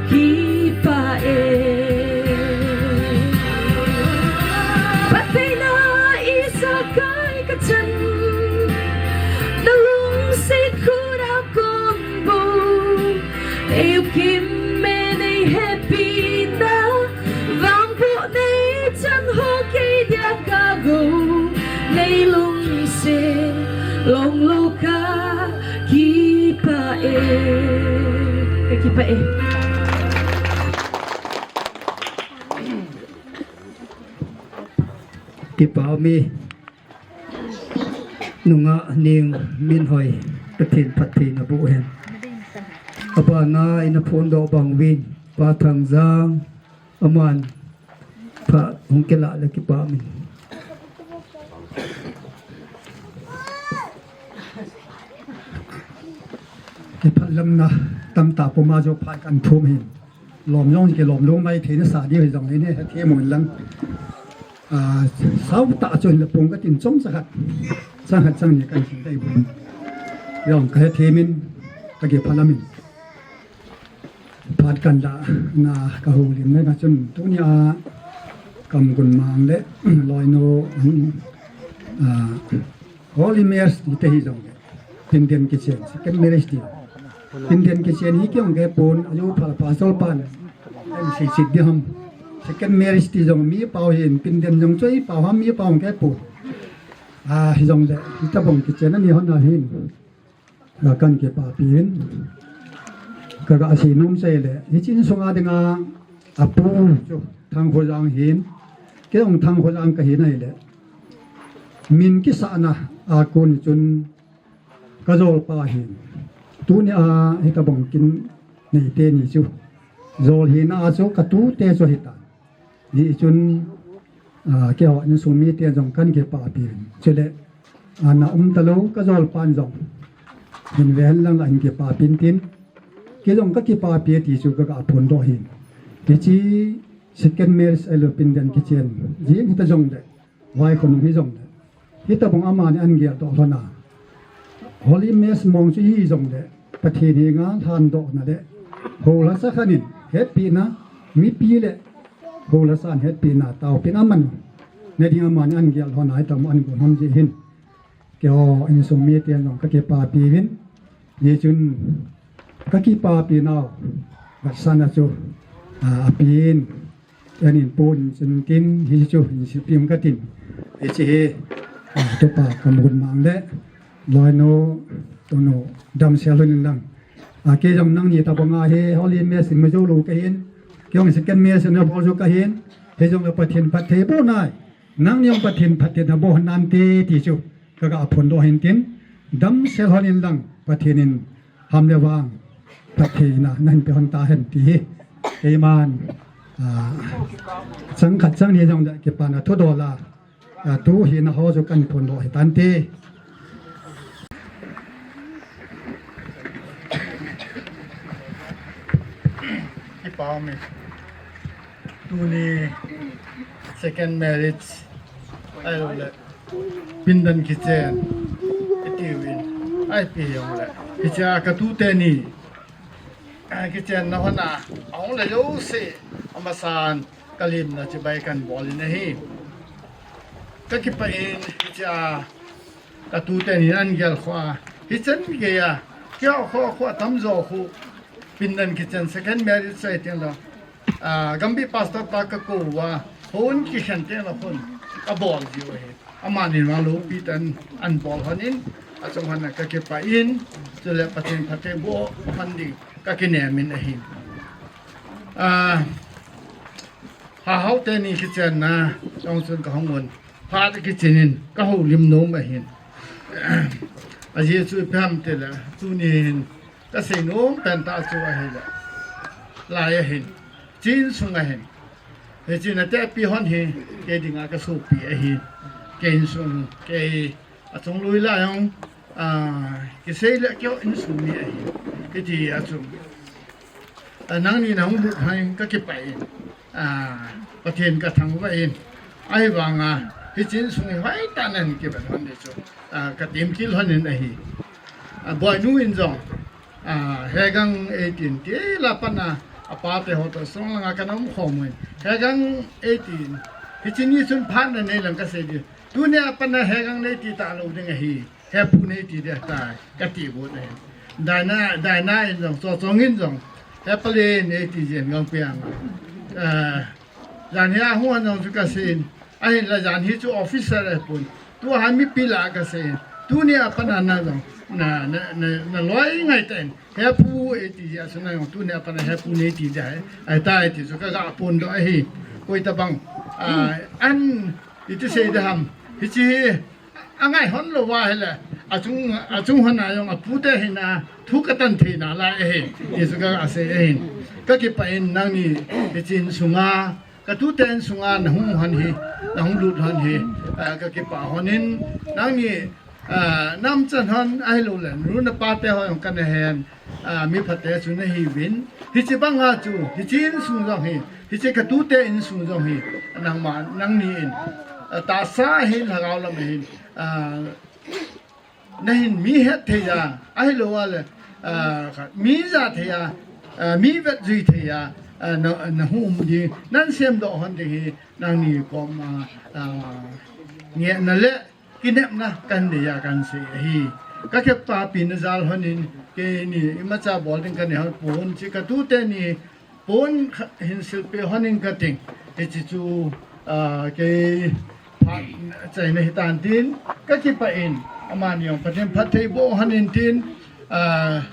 kipah e. Pathen a Isakai ka chan, na lungset khut a kon bou, ei um kim me nei hepina, vangboh nei chan ho kei dia ka gou, nei lungset long lou ka kipah e. Ka kipah e. Kipah mi. Nungah Neng Minhoi, Pathen phatthei naboh hen. Abana ina phondoh bang uvin, Pa Thangjang, aman phat hung kilah le kipah min. Kipah lamna tamtah puma jo phat kan thum hin. Lom jong kilom lou mai thei nasa diu hi jong le ne, hethem un lang. A, sao tah chun le pung ka tin chomcha khat, chang khat chang ni kan tin dai bu. Jong ka hethem in ka kipah lam in. Phat kan la na ka houlim le na chun tunia Kamgun Mang le Loinu, a, Holy marriage ti te hi jong le, Pindan kichen, second marriage ti. Pindan kichen hi kei jong kei pon, ajo pha pastor pan. Em si si di ham. Second marriage ti jong mi pau hin, Pindan jong choi pau ham mi pau kei pon. A, hi jong le, hi tabang kichen ani hon a hin. Ka kan kipah pi hin. Ka ga sei nom sei le, hi chin sunga dinga, apu chu, Thangkhojang hin. Kei jong Thangkhojang ka hin ai le. Min kisahna a kon chun ka jolpa hin. Tunia hi tabang kin nei teni chu. Jol hina a chu ka tute chu hita. Hichun, a, keiho insung mite jong kan kipah pi hin. Chule, a, na um talou ka jolpan jong. Hin ve hen lang la hin kipah pi tin. Kei jong ka kipah pi ti chu ka ga phondoh hin. Hichi second marriage ahilou Pindan kichen. Jing hita jong le. Vai khonung hi jong le. Hitabang amani ahin geldoh lhon a, Holy Mass mong chu hijongle, Pathen henga lhandohna le houlhasa khat in hetpina, mipi le houlhasa in hetpina, taopina aman nading amani ahin gel lhon a, hitabang ahin gon lhon jeh hin, keiho insung miten jong kakipapi uvin, hichun kakipapi nau vetsahna chu, a, apen, ahin pon chun tin, hichu hin silpeh inge katin. Hiche hi, a, tupa kamu mang le, loinu, tunu, damsel lhon in lang. A, kei jong nangni tabang a hi Holy Mass in mu jou lou kahin, kei jong Second Mass in abol jou kahin, hijongle Pathen phattheibohna, nangni jong Pathen phatthei naboh nante ti chu kaga phondoh ahin tin, damsel lhon in lang, Pathen in ham le vang phattheina nahin pe lhon tahen ti hi, keiman, a, chang khat chang ni jongle kipana thudol a, a, tu hi nangho chu kahin phondoh hitante. Kipa ume. Tuni second marriage, ahilouleh pindan kichen, iti uvin, ipi hijongle, hichea katute ni, a, kichenna lhon a, ahung le jouse, amasan kalimna chibai kahin bol in ahi. Kakipah in, hichea katute ni ahin gel khoh a, hichan geiya, keiho khoh, khoh tamjo khu, pindan kichen, second marriage sei teng le, a, Gambih pastor pa kakou uva, houin kikhen teng le khun kabol jiu ahi. Amani vang loupi tah in ahin bol lhon in, achung lhon a kakipah in, chule Pathen phattheiboh lhon ding kakinem in ahi. A, Hahao teni kichenna jong chun kahung un, phat a kichen in kahoulim nom ahin. Ajeh chu ipi ham itile, tuni hin kasei nom pen tah chu ahile, lai ahin, hiche insung ahin, hiche natehpi hon hi kei dinga kasopi ahin, kei insung, kei achunglui lai jong, a, kisei le keiho insung mi ahi, kiti a chun, a, nangni nahung lut lhon in kakipah in, a, Pathen kathangvah in, ahivanga hiche insung hi hoitah in nahin kivet lhon ding chu, a, katemkit lhon in ahi. A, Boinu in jong, a, Hegang eighteen tila pat a, apate ho toh Songlanga kana umkhom uvin, Hegang eighteen, hiche ni chun phat nanei leng kasei ding, tunia pat a Hegang neiti talou ding ahi, Hephu neiti ding ahitai, kati got ahi. Daina, Daina in jong, Chochong in jong, Hepalen neiti jeng jong piang. A, janhi a hung lhon jong chu kasei in, ahinla janhi chu officer ahipon, tua hi mipi lah a kasei in, tunia pat a nang jong na, na, na, naloi ngaitah in, Hephu eiti jeh a chu nang jong tunia pat a Hephu neiti ding ahi, ahitai ti chu kaga phondoh ahi. Koitabang, a, an iti sei ding ham, hiche hi angai lhon louva ahile, achung, achung lhon a jong apute hinna thu katan thei nalai ahi, ti chu kaga sei ahin. Kakipah in nangni hiche insunga, katute insunga nahung lhon hi, nahung lut lhon hi, a, kakipah lhon in, nangni, a, namchan lhon ahilouleh, nu le pate ho jong kana hen, a, mi phate chu nahiuvin, hiche banga chu, hiche insung jong hi, hiche katute insung jong hi, nangma, nangni in, a, tahsa ahin, lhagao lam ahin, a, nahin mi hetthei a, ahilouleh, a, mi jathei a, a, mi vetjui thei a, a, na, nahung um ding, nahin semdoh lhon ding hi, nangni koma, a, ngehna le kinepna kahin nei a kahin sei ahi. Kakipapina jal lhon in, keini imacha bol ding kanei lhon pon, hiche katute ni pon kha-, hin silpeh lhon in kating. Hiche chu, a, kei phat chaina hitan tin, kakipah in, amani jong Pathen phattheiboh lhon in tin, a,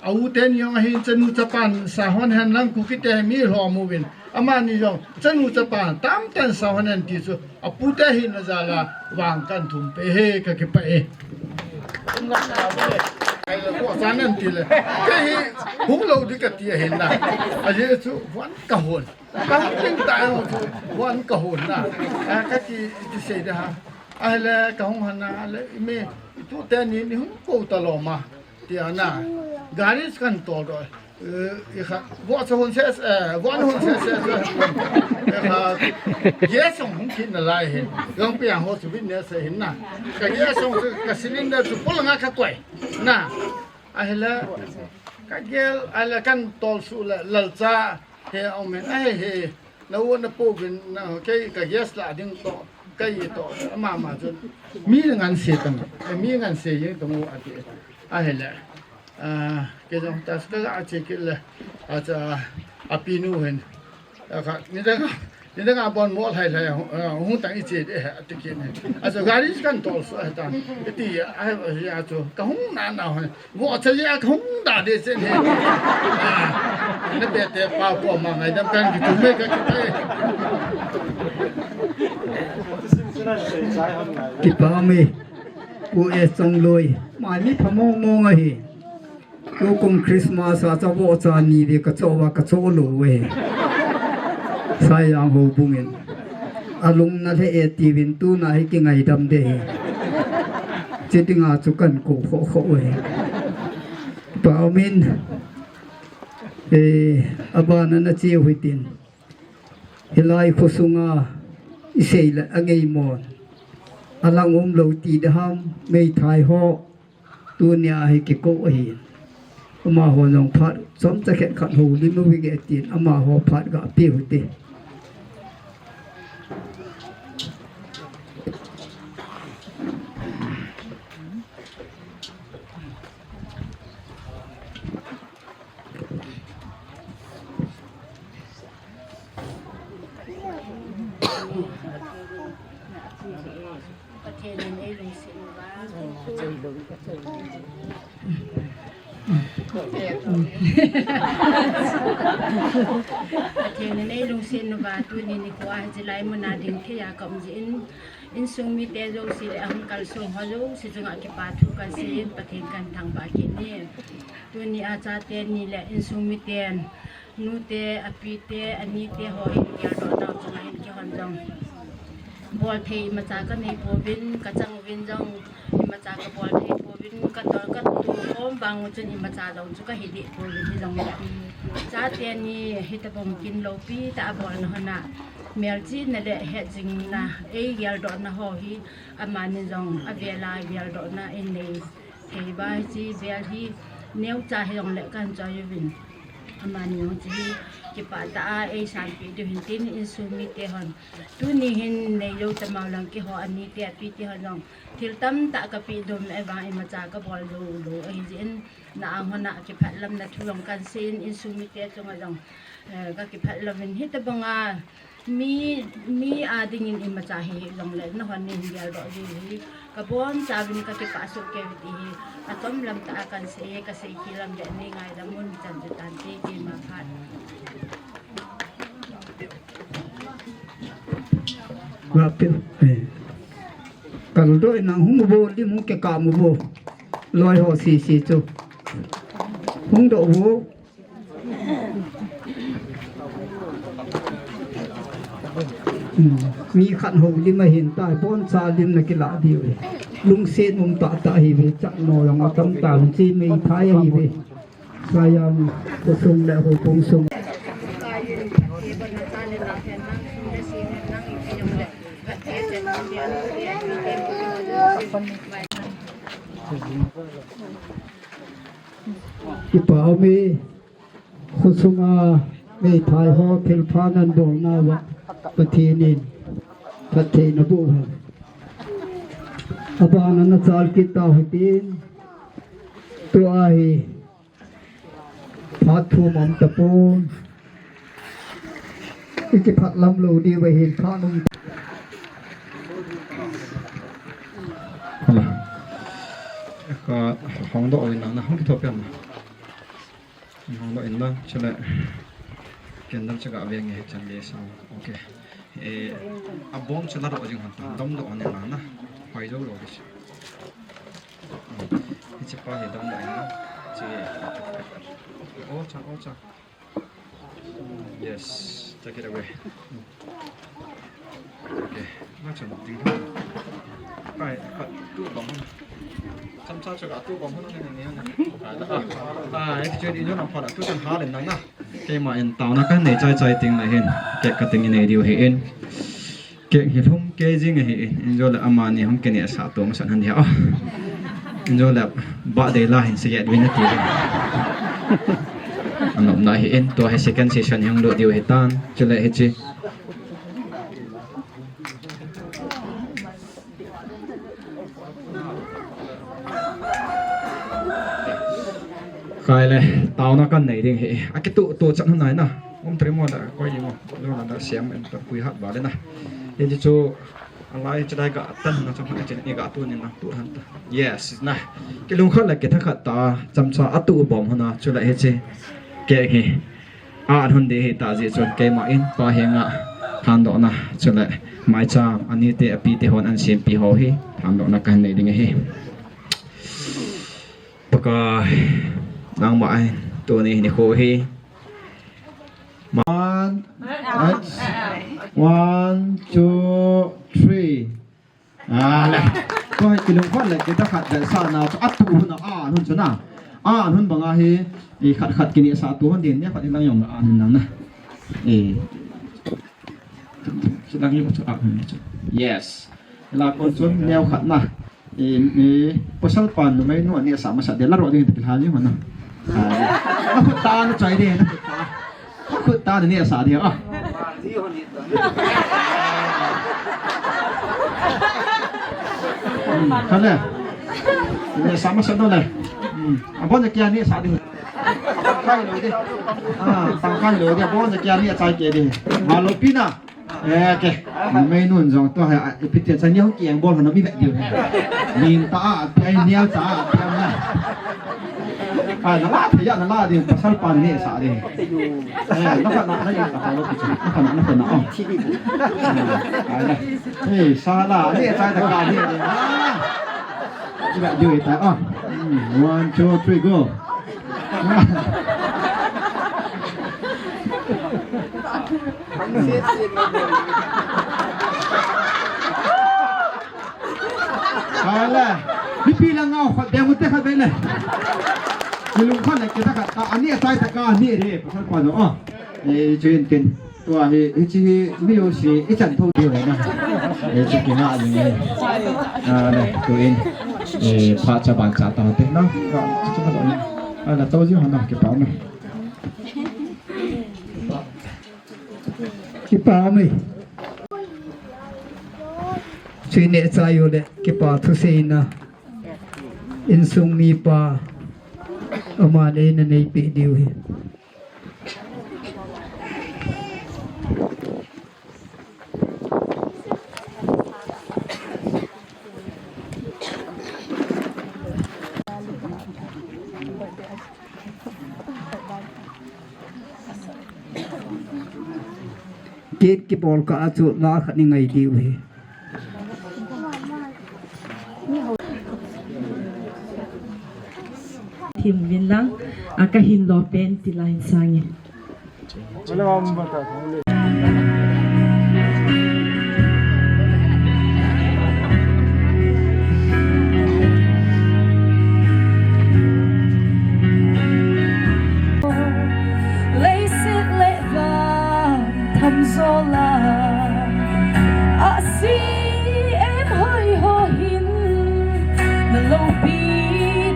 a u teni jong ahin, chanu chapan sa lhon hen lang, Kuki te hi mi lhom uvin, amani jong chanu chapan tamtah in sa lhon hen ti chu apute hinna jal a vang kahin thum peh e, kakipah e. Ahilouleh, koi chan in tile, kei hi hung lou ding kati ahin na. Ajeh chu von kahon. Kahung ding tah jong chu von kahon na. A, kaki, iti sei ding ham. Ahile kahung lhon a le, imi, itute ni, neihung kou talou ma, tia na. Gari chu kahin toldoh. Eh, ikha, vohcha hon se, eh, vohna hon se, se, se. Ikha, gas hung hung kit nalai hin. Gangpi a ho chu witness ahin na. Ka gas hon chu, ka cylinder chu pol nga ka koi. Na. Ahile, ka gel, ahile kan tolsuh le, lalcha, he, amen, ahe, he. Na u na po vin, na, kei ka gas la ding to, kei to, ama ma chu. Mi ngan se tang, eh, mi ngan se yeng tang u ati. Ahile. Ah, kei jong ta ka ga che kit le. Acha, apinu hin. Akha, nidang, nidang a bon mol hai hai, ah, hung tang i che de, ati kit ni. Acha, gari kan tolsuh hai ta. Iti, ah, acha, ka hung na na ho. Vohcha jeh a ka hung da de chen he. Ah, na be te pa ko ma ngaidam kan kitu me ka kit e. Kipa me. Pu S Chongloi. Mai mi pha mong mong ahi. Tukum Christmas a cha vohcha ni ve ka cho va ka cho lou ve. Saijang houbung in. Alung na lheh e ti vin tuna hi kingaidam de hi. Chiding a chu kan ko kho kho ve. Pa amin. Eh, abana na che u hitin. Hilai khosunga i sei le a ngei mon. Alang um lou ti de ham, meithai ho. Tunia hi kikou ahi. Amaho jong phat chomcha khat khat houlim uvinge tin amaho phat ga pe u hite. Pathen in ei lungset uva. Pathen in ei lungset uva, tuni nikho a hiche lai muna ding thei a ka um jeh in, insung mite jouse le ahung kalsong ho jouse chunga kipa thu kan sei in, Pathen kan thangvah kit e. Tuni a chate ni le insung miten, nute, apite, anite ho hin geldoh nau chunga hin keihon jong bol thei imacha ka nei pouvin, ka chang uvin jong imacha ka bol thei pouvin, ka tol ka tu khom vang u chun imacha jong chu ka hi deh pouvin hijongle. Chate ni hitobang kin loupi tah a bolna hon a melchihna le hetjingna ei geldohna ho hi amani jong avel a geldohna in nei. Kei ba hiche vel hi neocha hijongle kan choi uvin. Amani jong chu hi kipah tah a ei sanpeh diu hin tin insung mite hon. Tuni hin neilou tamau lang keiho anite apite hon jong thil tamtah ka peh dom e vang imacha ka bol lou lou ahi jeh in na ang hon a kiphatlamna thu jong kan sei in insung mite chunga jong, eh, ka kiphatlam in hitobang a Mi, mi a dingin imacha hi jongle, nahon nei geldoh diu hi. Ka bonchauvin ka kipah soh kei uve ti hi. Achom lam tah a kan sei, ka sei kilam le nei ngaidam un chan chu tante keima phat. Rapid. Eh. Kaldoh in nang hung uvo, lim hung kikam uvo. Loi ho sese chu. Hung doh uvo. Hmm. Mi khat houlim ahin tai, boncha lim na kilah diu ve. Lungset um tah tah ahi ve, chakmo jong atam tah, chi meithai ahi ve. Saijang khosung le houbung sung. Kipa um e. Khosunga meithai ho thilpha nan bolnauva Pathen in phattheina boh hen. Abana na chal kit tau hitin. Tua hi phat thum um tapon. I kiphatlam lou diuva hin phat um. Hala. Ka hong doh uvin lang na hong kithop pen na. Hong doh in lang, chule candle chu ga ve nge chan le sang. Okay. Eh, abom chu la doh jing hon ta. Dam doh ni lang na. Hoi jou lou di. Hiche pa hi dam doh in lang. Chi. Oh, cha, oh, cha. Yes, take it away. Okay, na chan ding ha. Pai, pat tu bang. Cha Cha chu ka tu bom hon ni ni ni. Ah, attitude in jong pha la tu chan ha len nang na. Keima in taona kanei chai chai teng le hin. Cake cutting inei diu ahin. Cake hi lhum kei jing ahin. Injo le amani hung kinehsah to masat han dia. Injo le birthday la hin se yet win ati. Anop na ahin. Tua hi second session hi hung lut diu ahitan. Chule hiche. Khai le, taona kanei ding ahi. Akituh tuh chan hon nai na. Um tri mo da, koi ding mo. Lo na da siam en ta pui hat ba le na. Hiche chu, alai chu dai ga tan na chu ma chen ni ga tu ni na tu han ta. Yes, na. Kilungkhat le kithakhat ta, chamcha atuh bom hon na, chule hiche. Cake hi. Ahin hun ding ahi tah jeh chun keima in pa henga thandohna chule maicham anite apite hon ahin sempi ho hi thandohna kahin nei ding ahi. Pakai nangma in tuni nikho hi. One, one, two, three. Ah, le. Ko hai kilungkhat le, kita khat le sa na, chu atu hun a, a hun chu na. A hun banga hi, i khat khat kinehsah tu hun din, ne khat lang jong a hun lang na. Eh. Chu lang jong chu a hun chu. Yes. La kon chun neo khat na. Eh, eh, pasal pan numei nu anehsah masat de la ro ding ti la jong na. Ah, le. A khut ta na chai de na. Khut ta ni asa dia. Ah. Hmm, kale. Ni asa masat no le. Hmm. Abon kia ni asa di. Tangkai lo di. Ah, tangkai lo di. Abon kia ni achai ke di. Malo pina. Eh, ke. Mei nun jong to ha, ipi ti cha ni hung kiang bol hon mi vet diu. Ning ta a, pi ai nial cha a, pi am na. Ai, na la thei ya, na la ding, pasal pan ni sa ding. Eh, na khat na, na ya ta lo pi chu. Na khat na, na khat na, oh. Ai, na. Eh, sa la, ni cha ta ka ni. Ah. Vet diu ta, oh. Hmm, one, two, three, go. Hala. Mipi lang ngau khat deng u te khat ve le. Kilungkhat le kita khat ta ani atai ta ka ani re pasal pa no. Eh, chuin tin. Tua hi, hiche hi, mi u si, i chan tho diu na. Hiche ki nga ni. Ah, na, tu in. Eh, pha cha ban cha ta te na. Ka, chu ka ni. Ah, na to ji ha na ki pa na. Kipa mai. Chuin neh chai u le kipa thuseina. Insung mipa. Ama le na nei pe diu hi. Cake kibol kah a chu la khat ni ngai diu hi. Thim vin lang, a ka hin lo pen ti la hin sang e. Leiset le van tham zo la, a si em hoi ho hin, na loupi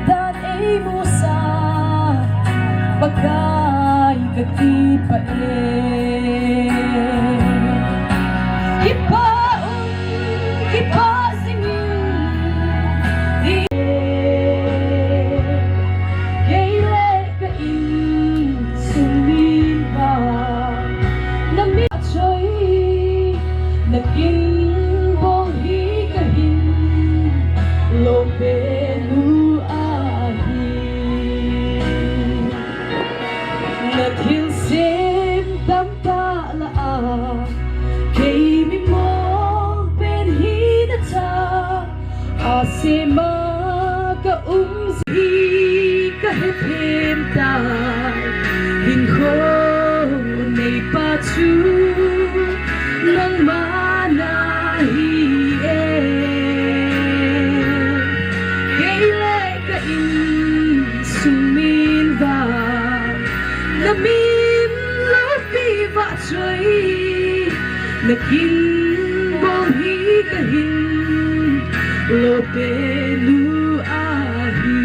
dan ei mu sa, Pakai ka kipah e. Kipah un, kipah jing in, kei le ka insung mipa, na mi choi, na kin bol hi ka hin lo pe nu ahi. Na thilsem tamtah lah a, kei mi mong pen hi na cha, a sema ka um ji ka he them tai, hinkho neipa chu nangma na hi e. Kei le Nakin bol hi kahin, lopeh nu ahi.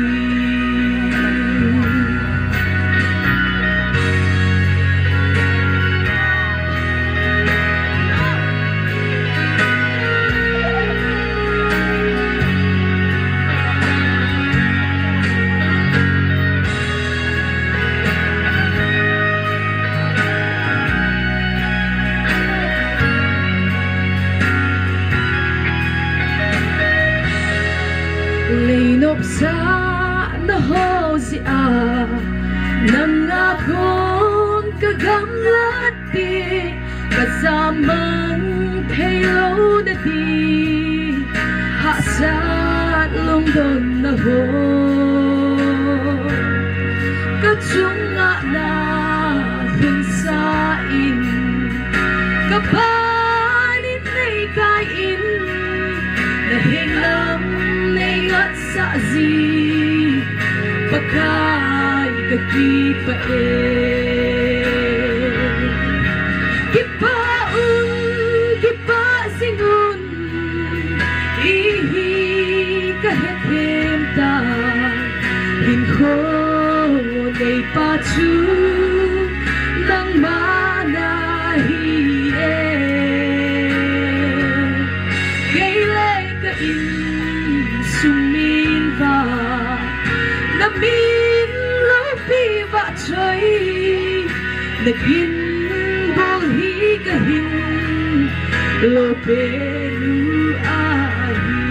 Lei nopsahna ho jeh a, nanga kon kagamlat te, kajamang thei lou nati, hahsat lungdonna ho kachunga nalhunsah in, kapan in neikai in, nahenga neingatsah ji, Pakai kakipah e. Kipah un, kipah jing un, hiche hi kahethem tai, hinkho neipa chu nangma nahi e. Kei le ka insung min vah, namin loupi vahchoi, nakin bol hi kahin, lopeh nu ahi.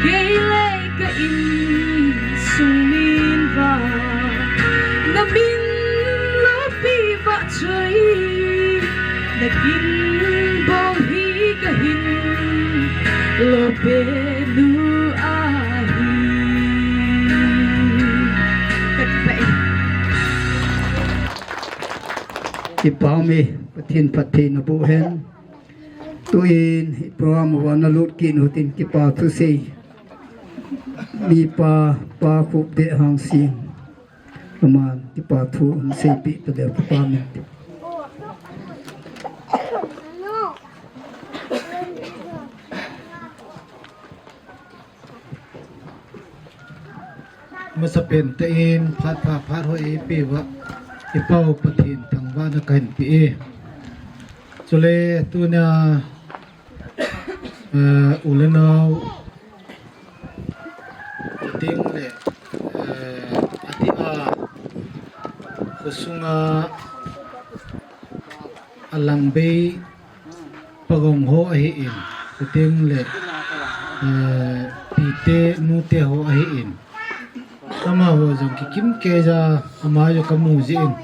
Kei le ka insung min vah, namin loupi vahchoi, nakin bol hi kahin, lopeh nu ahi. Kakipah e. Kipah e, Pathen phatthei naboh hen. Tuin i program uva nalut kit utin kipa thusei, mipa Pa Khupdeh Hangsing, aman kipa thu ahin seipeh tadeh, kipa min. Masapen tah in phat pha phat hoi eipeh uva i Pau Pathen thangvahna kahin pe e. Chule tunia, eh, u le nao, chuteng le, eh, adeh a, khosunga alangbei pagong ho ahin, chuteng le, eh, pite nute ho ahin, amaho jong kikim keija, ama jong kamu jeh in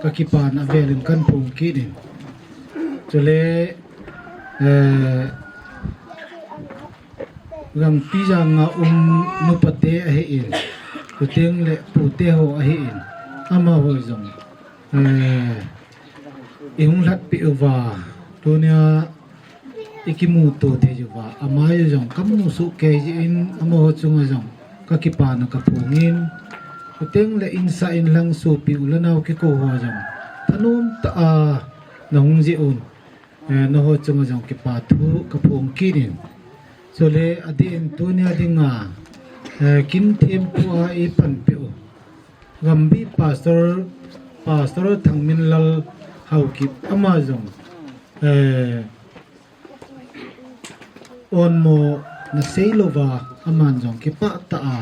kakipana avel in kahin phong kit in. Chule, eh, Gangpijang a um nupate ahin, chuteng le pute ho ahin, amaho jong, eh, ihung lhatpeh uva, tunia ikimuto thei uva, ama jong kamu soh kei jeh in, amaho chunga jong kakipana kaphong in, chuteng le insung in lang sopi u le nao kikou ho jong thanom tah a nahung jeh un, eh, nangho chunga jong kipa thu kaphong kit in. Chule adeh in tunia dinga, eh, kin thempu a eipanpeh u Gambi Pastor, Pastor Thangminlal Haokip, ama jong, eh, onmo nasei louva, aman jong kipah tah a,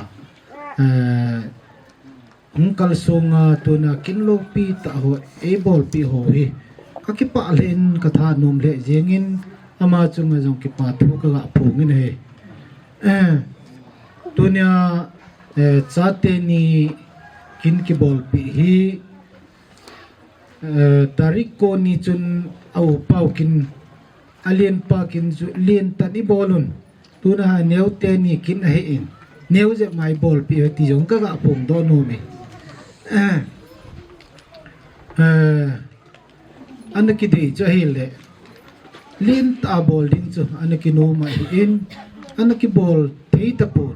eh, hung kalsong a tunia kin loupi tah ho eibolpeh ho hi kakipah lheh in, kathanom lheh jeng in, ama chunga jong kipa thu kaga phong in ahi. Eh, tunia, eh, chate ni kin kibolpeh hi, eh, tarik ko ni chun a upa u kin, alenpa kin chu lentah in ibol un. Tunia aneo teni kin ahin, neo jep ma ibolpeh u ti jong kaga phongdoh nom e. Eh, eh, ana kidei chu ahile, lentah a bol ding chu ana kinom ahin, ana kibol thei tapon.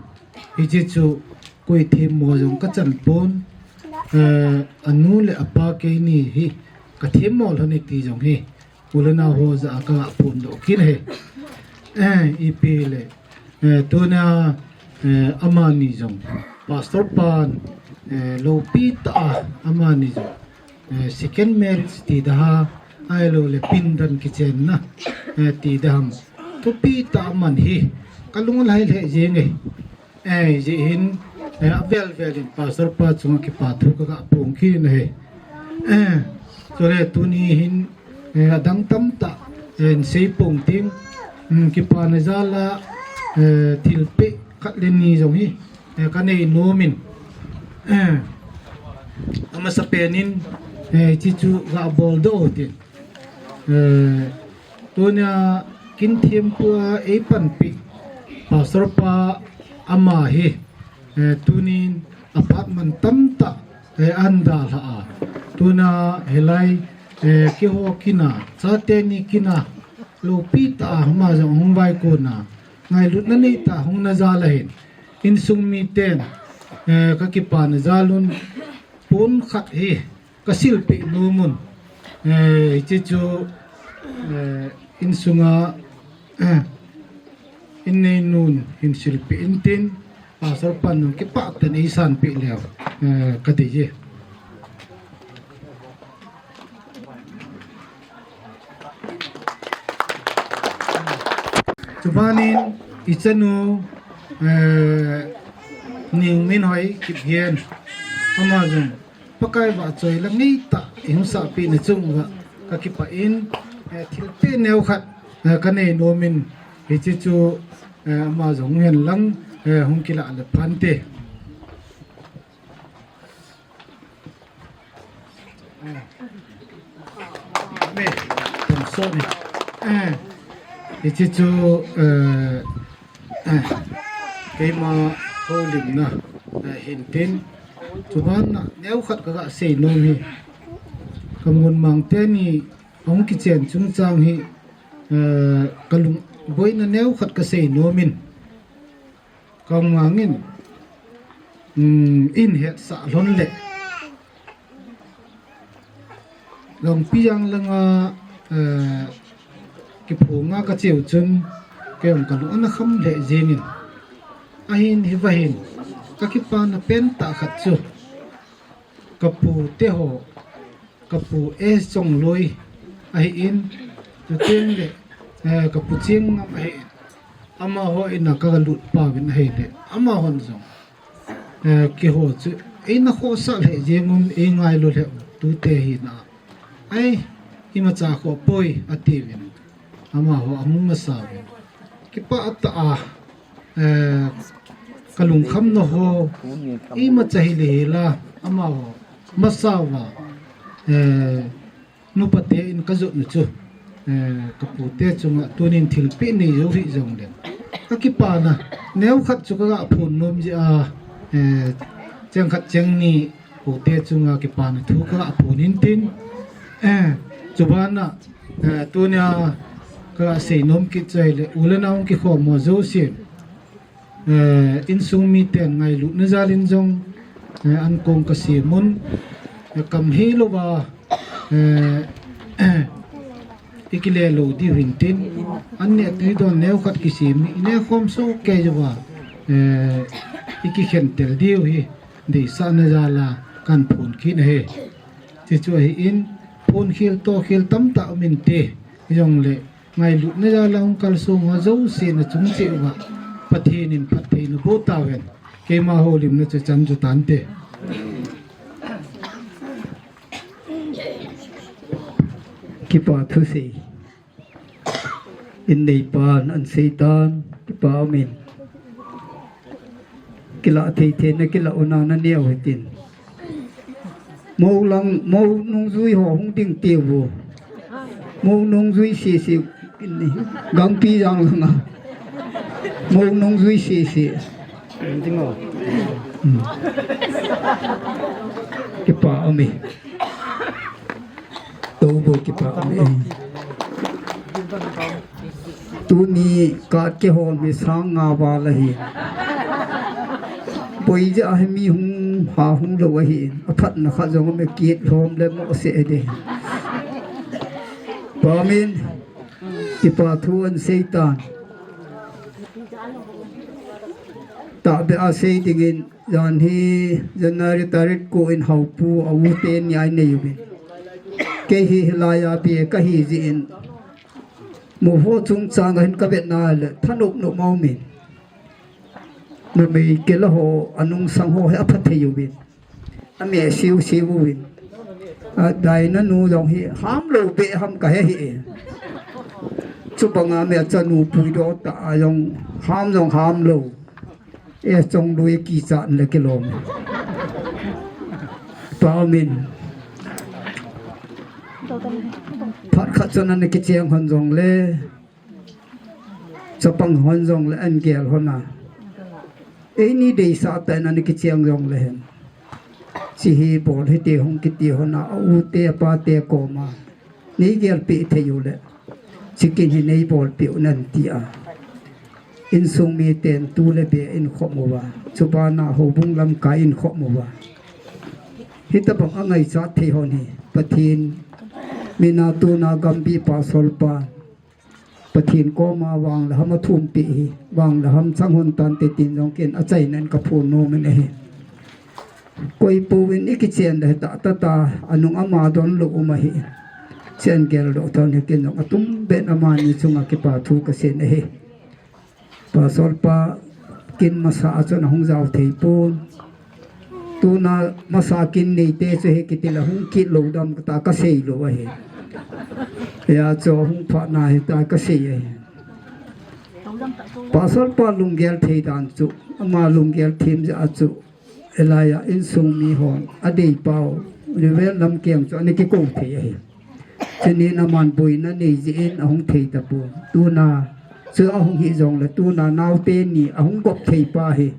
Hiche chu koi themmo jong kachan pon. Eh, anu le apa keini hi ka themmo lhon e ti jong hi u le nao ho jah a ka phondoh kit e. Eh, ipi le, eh, tuna, eh, amani jong, Pastor pan, eh, loupi tah a amani jong, eh, second marriage ti da ham, ahilou le pindan kichenna, eh, ti da ham, thupi tah a aman hi ka lung alhai lheh jeng e. Eh, hijeh hin, eh, avel vel in Pastor pa chunga kipa thu ka ga phong kit in ahi. Eh, chule tuni hin, eh, adang tamtah, eh, in sei phong ting, um, kipana jal a, eh, thilpeh khat le ni jong hi, eh, ka nei nom in, eh, amasapen in, eh, hiche chu ga bol doh u hitin. Eh, tunia kin thempu a eipanpi Pastor pa ama hi, eh, tunin apartment tamtah, eh, ahin dalha a. Tuna hilai, eh, keiho kin a, chate ni kin a, loupi tah a ama jong hung vaikon a, ngailutna neitah a hung na jal ahin, insung miten, eh, ka kipana jal un, pon khat hi ka silpeh nom un. Eh, hiche chu, eh, insunga, eh, inneinun hin silpeh intin, Pastor pan jong kipah tah in eisanpeh leu, eh, ka dei e. Chubanin ichanu, eh, Ningminhoi Kipgen, ama jong Pakai vahchoi la ngeitah a eihung sahpeh na chung uva ka kipah in, eh, thilpeh neo khat, eh, ka nei nom in, hiche chu, eh, ama jong hung hen lang, eh, hung kilah le phante. Amen. Tam so ni. Eh, hiche chu, eh, eh, keima houlimna, eh, hintin. Chuban a neo khat ka ga sei nom hi, ka mun mang teni ahung kichen chungchang hi, eh, ka lungboina neo khat ka sei nom in, ka mang in, um, in hetsah lhon le Longpijang langa, eh, kiphong a ka cheu chun, kei jong ka lung ana kham lheh jeng in. Ahin hiva hin, ka kipana pentah khat chu, ka pu te ho, ka pu S. Chongloi ahin, chuteng le, eh, ka pu Chiengngam ahin, amaho in a ka lut pau vin ahile, amahon jong, eh, keiho chu eina khohsah lheh jeng un, eingailu lheh un, tute hi na, ai, imacha khoh poi, ati uvin. Amaho ahung masa uvin. Kipah tah a, eh, ka lungkham na ho, imacha hile hila, amaho masa uva, eh, nupa te in ka jot nu chu, eh, ka pu te chunga tunin thilpeh nei jou hih jong le, ka kipana neo khat chu ka ga phong nom jeh a, eh, cheng khat cheng ni pu te chunga kipana thu ka ga phong in tin, eh, chuban a, eh, tunia ka ga sei nom kit chu ahile, u le nao kikhom ho jousen, eh, insung miten ngailutna jal in jong, eh, ankong ka sem un, eh, kam hei louva, eh, i kile lou diu hin tin, an neh tui don neo khat kisem in, i neh khom soh kei jouva, eh, i kikhen tel diu hi, deisahna jal a kan phong kit ahi. Chuchu ahin, phong khel toh khel tamtah um inte, hijong le, ngailutna jal a hung kalsong ho jousen a chung cheh uva Pathen in phatthei na boh tauhen. Keima houlimna chu chan chu tante. Kipa thusei. Inneipan ana sei tan, kipa um in. Kilah thei thei na kilah u na na neo hitin. Mou lang, mou nungjui ho hung ding tiu. Mou nungjui sese, Gangpijang langa. Mou nungjui sese. Hmm. Kipa um e. Tou bou kipa um e. Tuni ka kihol mi sang nga val ahi. Poi jeh a hi mi hung ha hung lou ahi. Aphatna khat jong um e, kit lhom le mo se de. Amen. Kipa thu ahin seitan. Tahbeh a sei dingin, jan hi January tarik ko in Haopu a u teni ahin nei uvin. Kei hi hilai a bia kahi jeh in, muvo chungchang a hin kavet na le thanop nop aumin. Numei kila ho, anungsang ho hi apha thei uvin. Ameh siu siu uvin. Adaina nu jong hi hamlou beh ham kahe hi. Chubanga mi achanu puidoh ta a jong ham jong hamlou. E chong lui kichat le kilom. Pau min. Phat khat chun ana kicheng hon jongle. Chapang hon jongle ahin gel hon a. Eini deisah tah in ana kicheng jongle hen. Hiche hi bol hite hung kiti hon a, a u te, a pa te koma. Nei gelpeh thei u le. Hiche kin hi nei bolpeh un ahin ti a. Insung miten tu le beh in khom uva. Chubana houbung lamkai in khom uva. Hitabang angaichat thei hon hi. Pathen mina tuna Gambih Pastor pa. Pathen koma vang le ham athumpeh hi, vang le ham chang hon tante tin jong ken achaina in kaphon nom in ahi. Koi pouvin ikichen le tah tah ta, anung ama donlou um ahi. Chen geldoh thon hi ken jong atumbeh in amani chunga kipa thu kasei in ahi. Pastor pa kin masa a chun ahung jao thei pon. Tuna masa kin neite chu hi kiti le hung kit lou dam kata kasei lou ahi. Hia chu hung phat na hita kasei ahi. Pastor pa lunggel thei dan chu, ama lunggel them jeh a chu, hilai a insung mi hon adei pau, Reverend Lamkeng chu ana kikou thei ahi. Chunin aman boina nei jeh in ahung thei tapon. Tuna chu ahung hi jongle tuna naote ni ahung gop thei pa hi.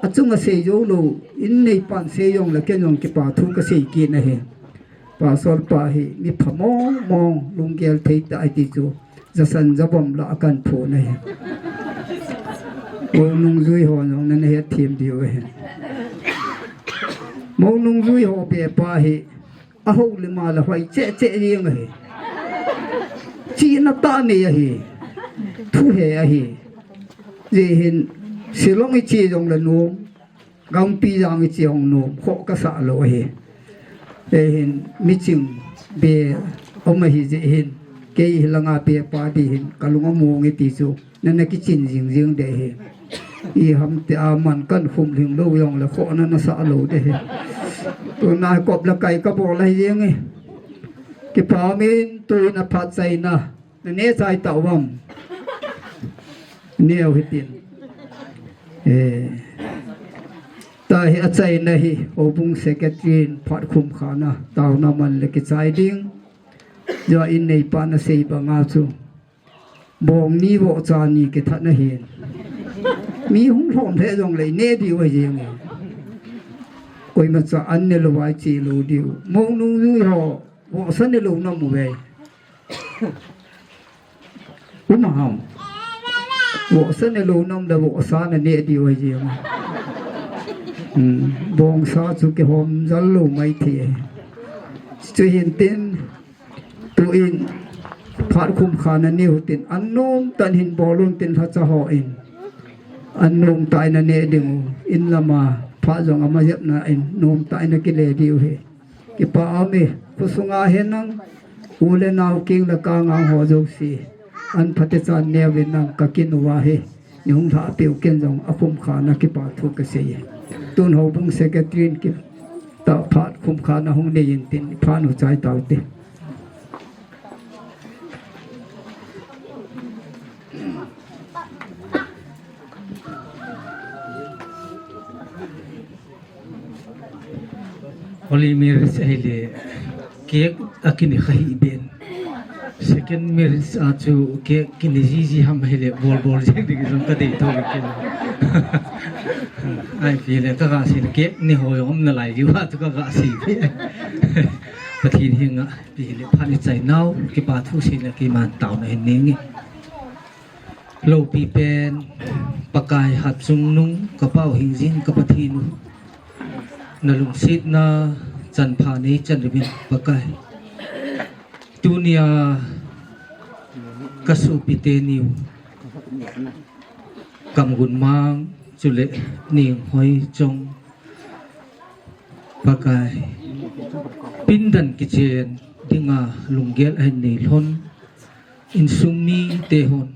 Achunga sei jou lou, in neipan sei jongle ken jong kipa thu kasei kit in ahi. Pastor pa hi mi pha mong mong, lunggel thei tah ahi ti chu. Jasan jabom lah a kahin phon ahi. Mou nungjui ho jong nana het them diu ahi. Mou nungjui ho beh pa hi. Ahou le ma le hoi cheh cheh jeng ahi. Chihna tah nei ahi. Thuhe ahi. Hijeh hin Shillong iche jongle nom. Gangpijang iche jong nom. Khoh kasah lou ahi. Hijeh hin miching beh um ahi jeh hin. Kei hilanga beh pa ding hin kalung among e ti chu. Nana kichin jing jing ding ahi. Iham tia man kahin khum lhing lou jongle khoh nana sah lou ding ahi. Tuna kop le kai kabol ahi jeng e. Kipa min tuin aphat chaina. Naneh chai tauvam. Neo hitin. Eh. Tahi achaina hi. Houbung secretary in phat khum khana. Taona man le kichai ding. Jua in neipa nasei banga chu. Bong ni vohcha ni kithat na hin. Mi hung lhom lheh jongle neh diu ahi jeng e. Koimacha an nelou vai che lou diu. Mou nungjui ho vohsa nelou na um uve. Um ham. Vohsa nelou na um le vohsa naneh diu ahi jeng e. Hmm, bongsa chu kihom jal lou mai thei. Chuhin tin Tuin phat khum khana neu tin, an nom tah in hin bol un tin lhacha hon. An nom tah in aneh diu, in lama phat jong ama jepna in nom tah in akile diu ahi. Kipa aume, khosunga henlang, u le nao keng le kang a ho jouse. An phatechan neuvin lang kakin uva ahi. Nei hung lhah peh u ken jong akhum khana kipa thu kasei e. Tun houbung secretary in kitah phat khum khana hung nei in tin phat u chai taute. Holy marriage ahile cake akineh kha hih ben. Second marriage a chu cake kineh jiji ham ahile bol bol jeng ding jong kadei tho kei. Ahile kaga sei le cake neh ho jong um nalai diu a chu kaga sei. Pathen henga ipi hile phat ichai nau kipa thu seina keiman taona hin nei nge. Loupi pen, Pakai hatchungnung, ka Pau hingjing, ka Pathen u. Na lungsetna chanpha nei chan uvin, Pakai. Tunia Ka sopite niu, Kamgunmang chule Ninghoi chong, Pakai, pindan kichen dinga lunggel ahin nei lhon, insung mite hon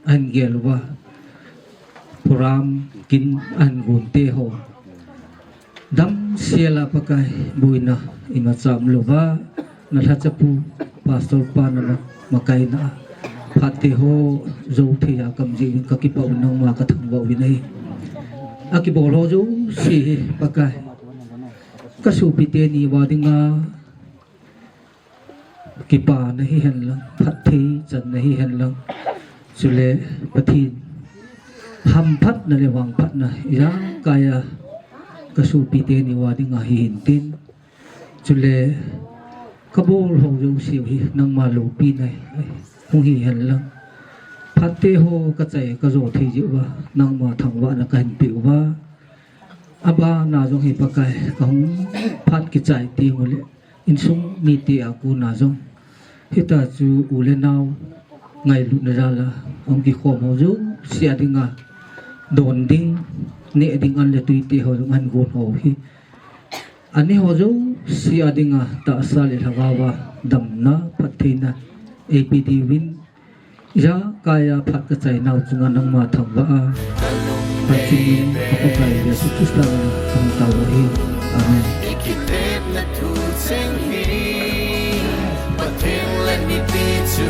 ahin gel uva, program kin ahin gon te ho, damsel a Pakai, boina imacha umlouva, na lhachapu Pastor pa nana makaina a, phat te ho jou thei a ka um jeh uvin ka kipah un, nangma ka thangvah uvin ahi. Akibol ho jouse hi Pakai, ka sopite niu a dinga kipana hihen lang, phatthei channa hihen lang, chule Pathen hamphatna le vangphatna ijakai a ka sopite niu a dinga hihen tin, chule ka bol ho jouse u hi nangma loupina hung hihen lang, phat te ho ka chai ka jo thei jeh uva nangma thangvahna kahin peh uva, abana jong hi Pakai, kahung phat kichai teng uleh insung mite a kona jong, hitia chu u le nao ngailutna jal a hung kikhom ho jouse a dinga don ding, neh ding an le twi te ho jong ahin gon ho hi, anei ho jouse a dinga tahsa le lhagao a damna phattheina eipe diuvin, ijakai a phat ka chai nau chunga nangma thangvah a, ka chungnung ka Pakai Jesu Christa min in ka hung tao u ahi. Amen. Pathen le mipi chu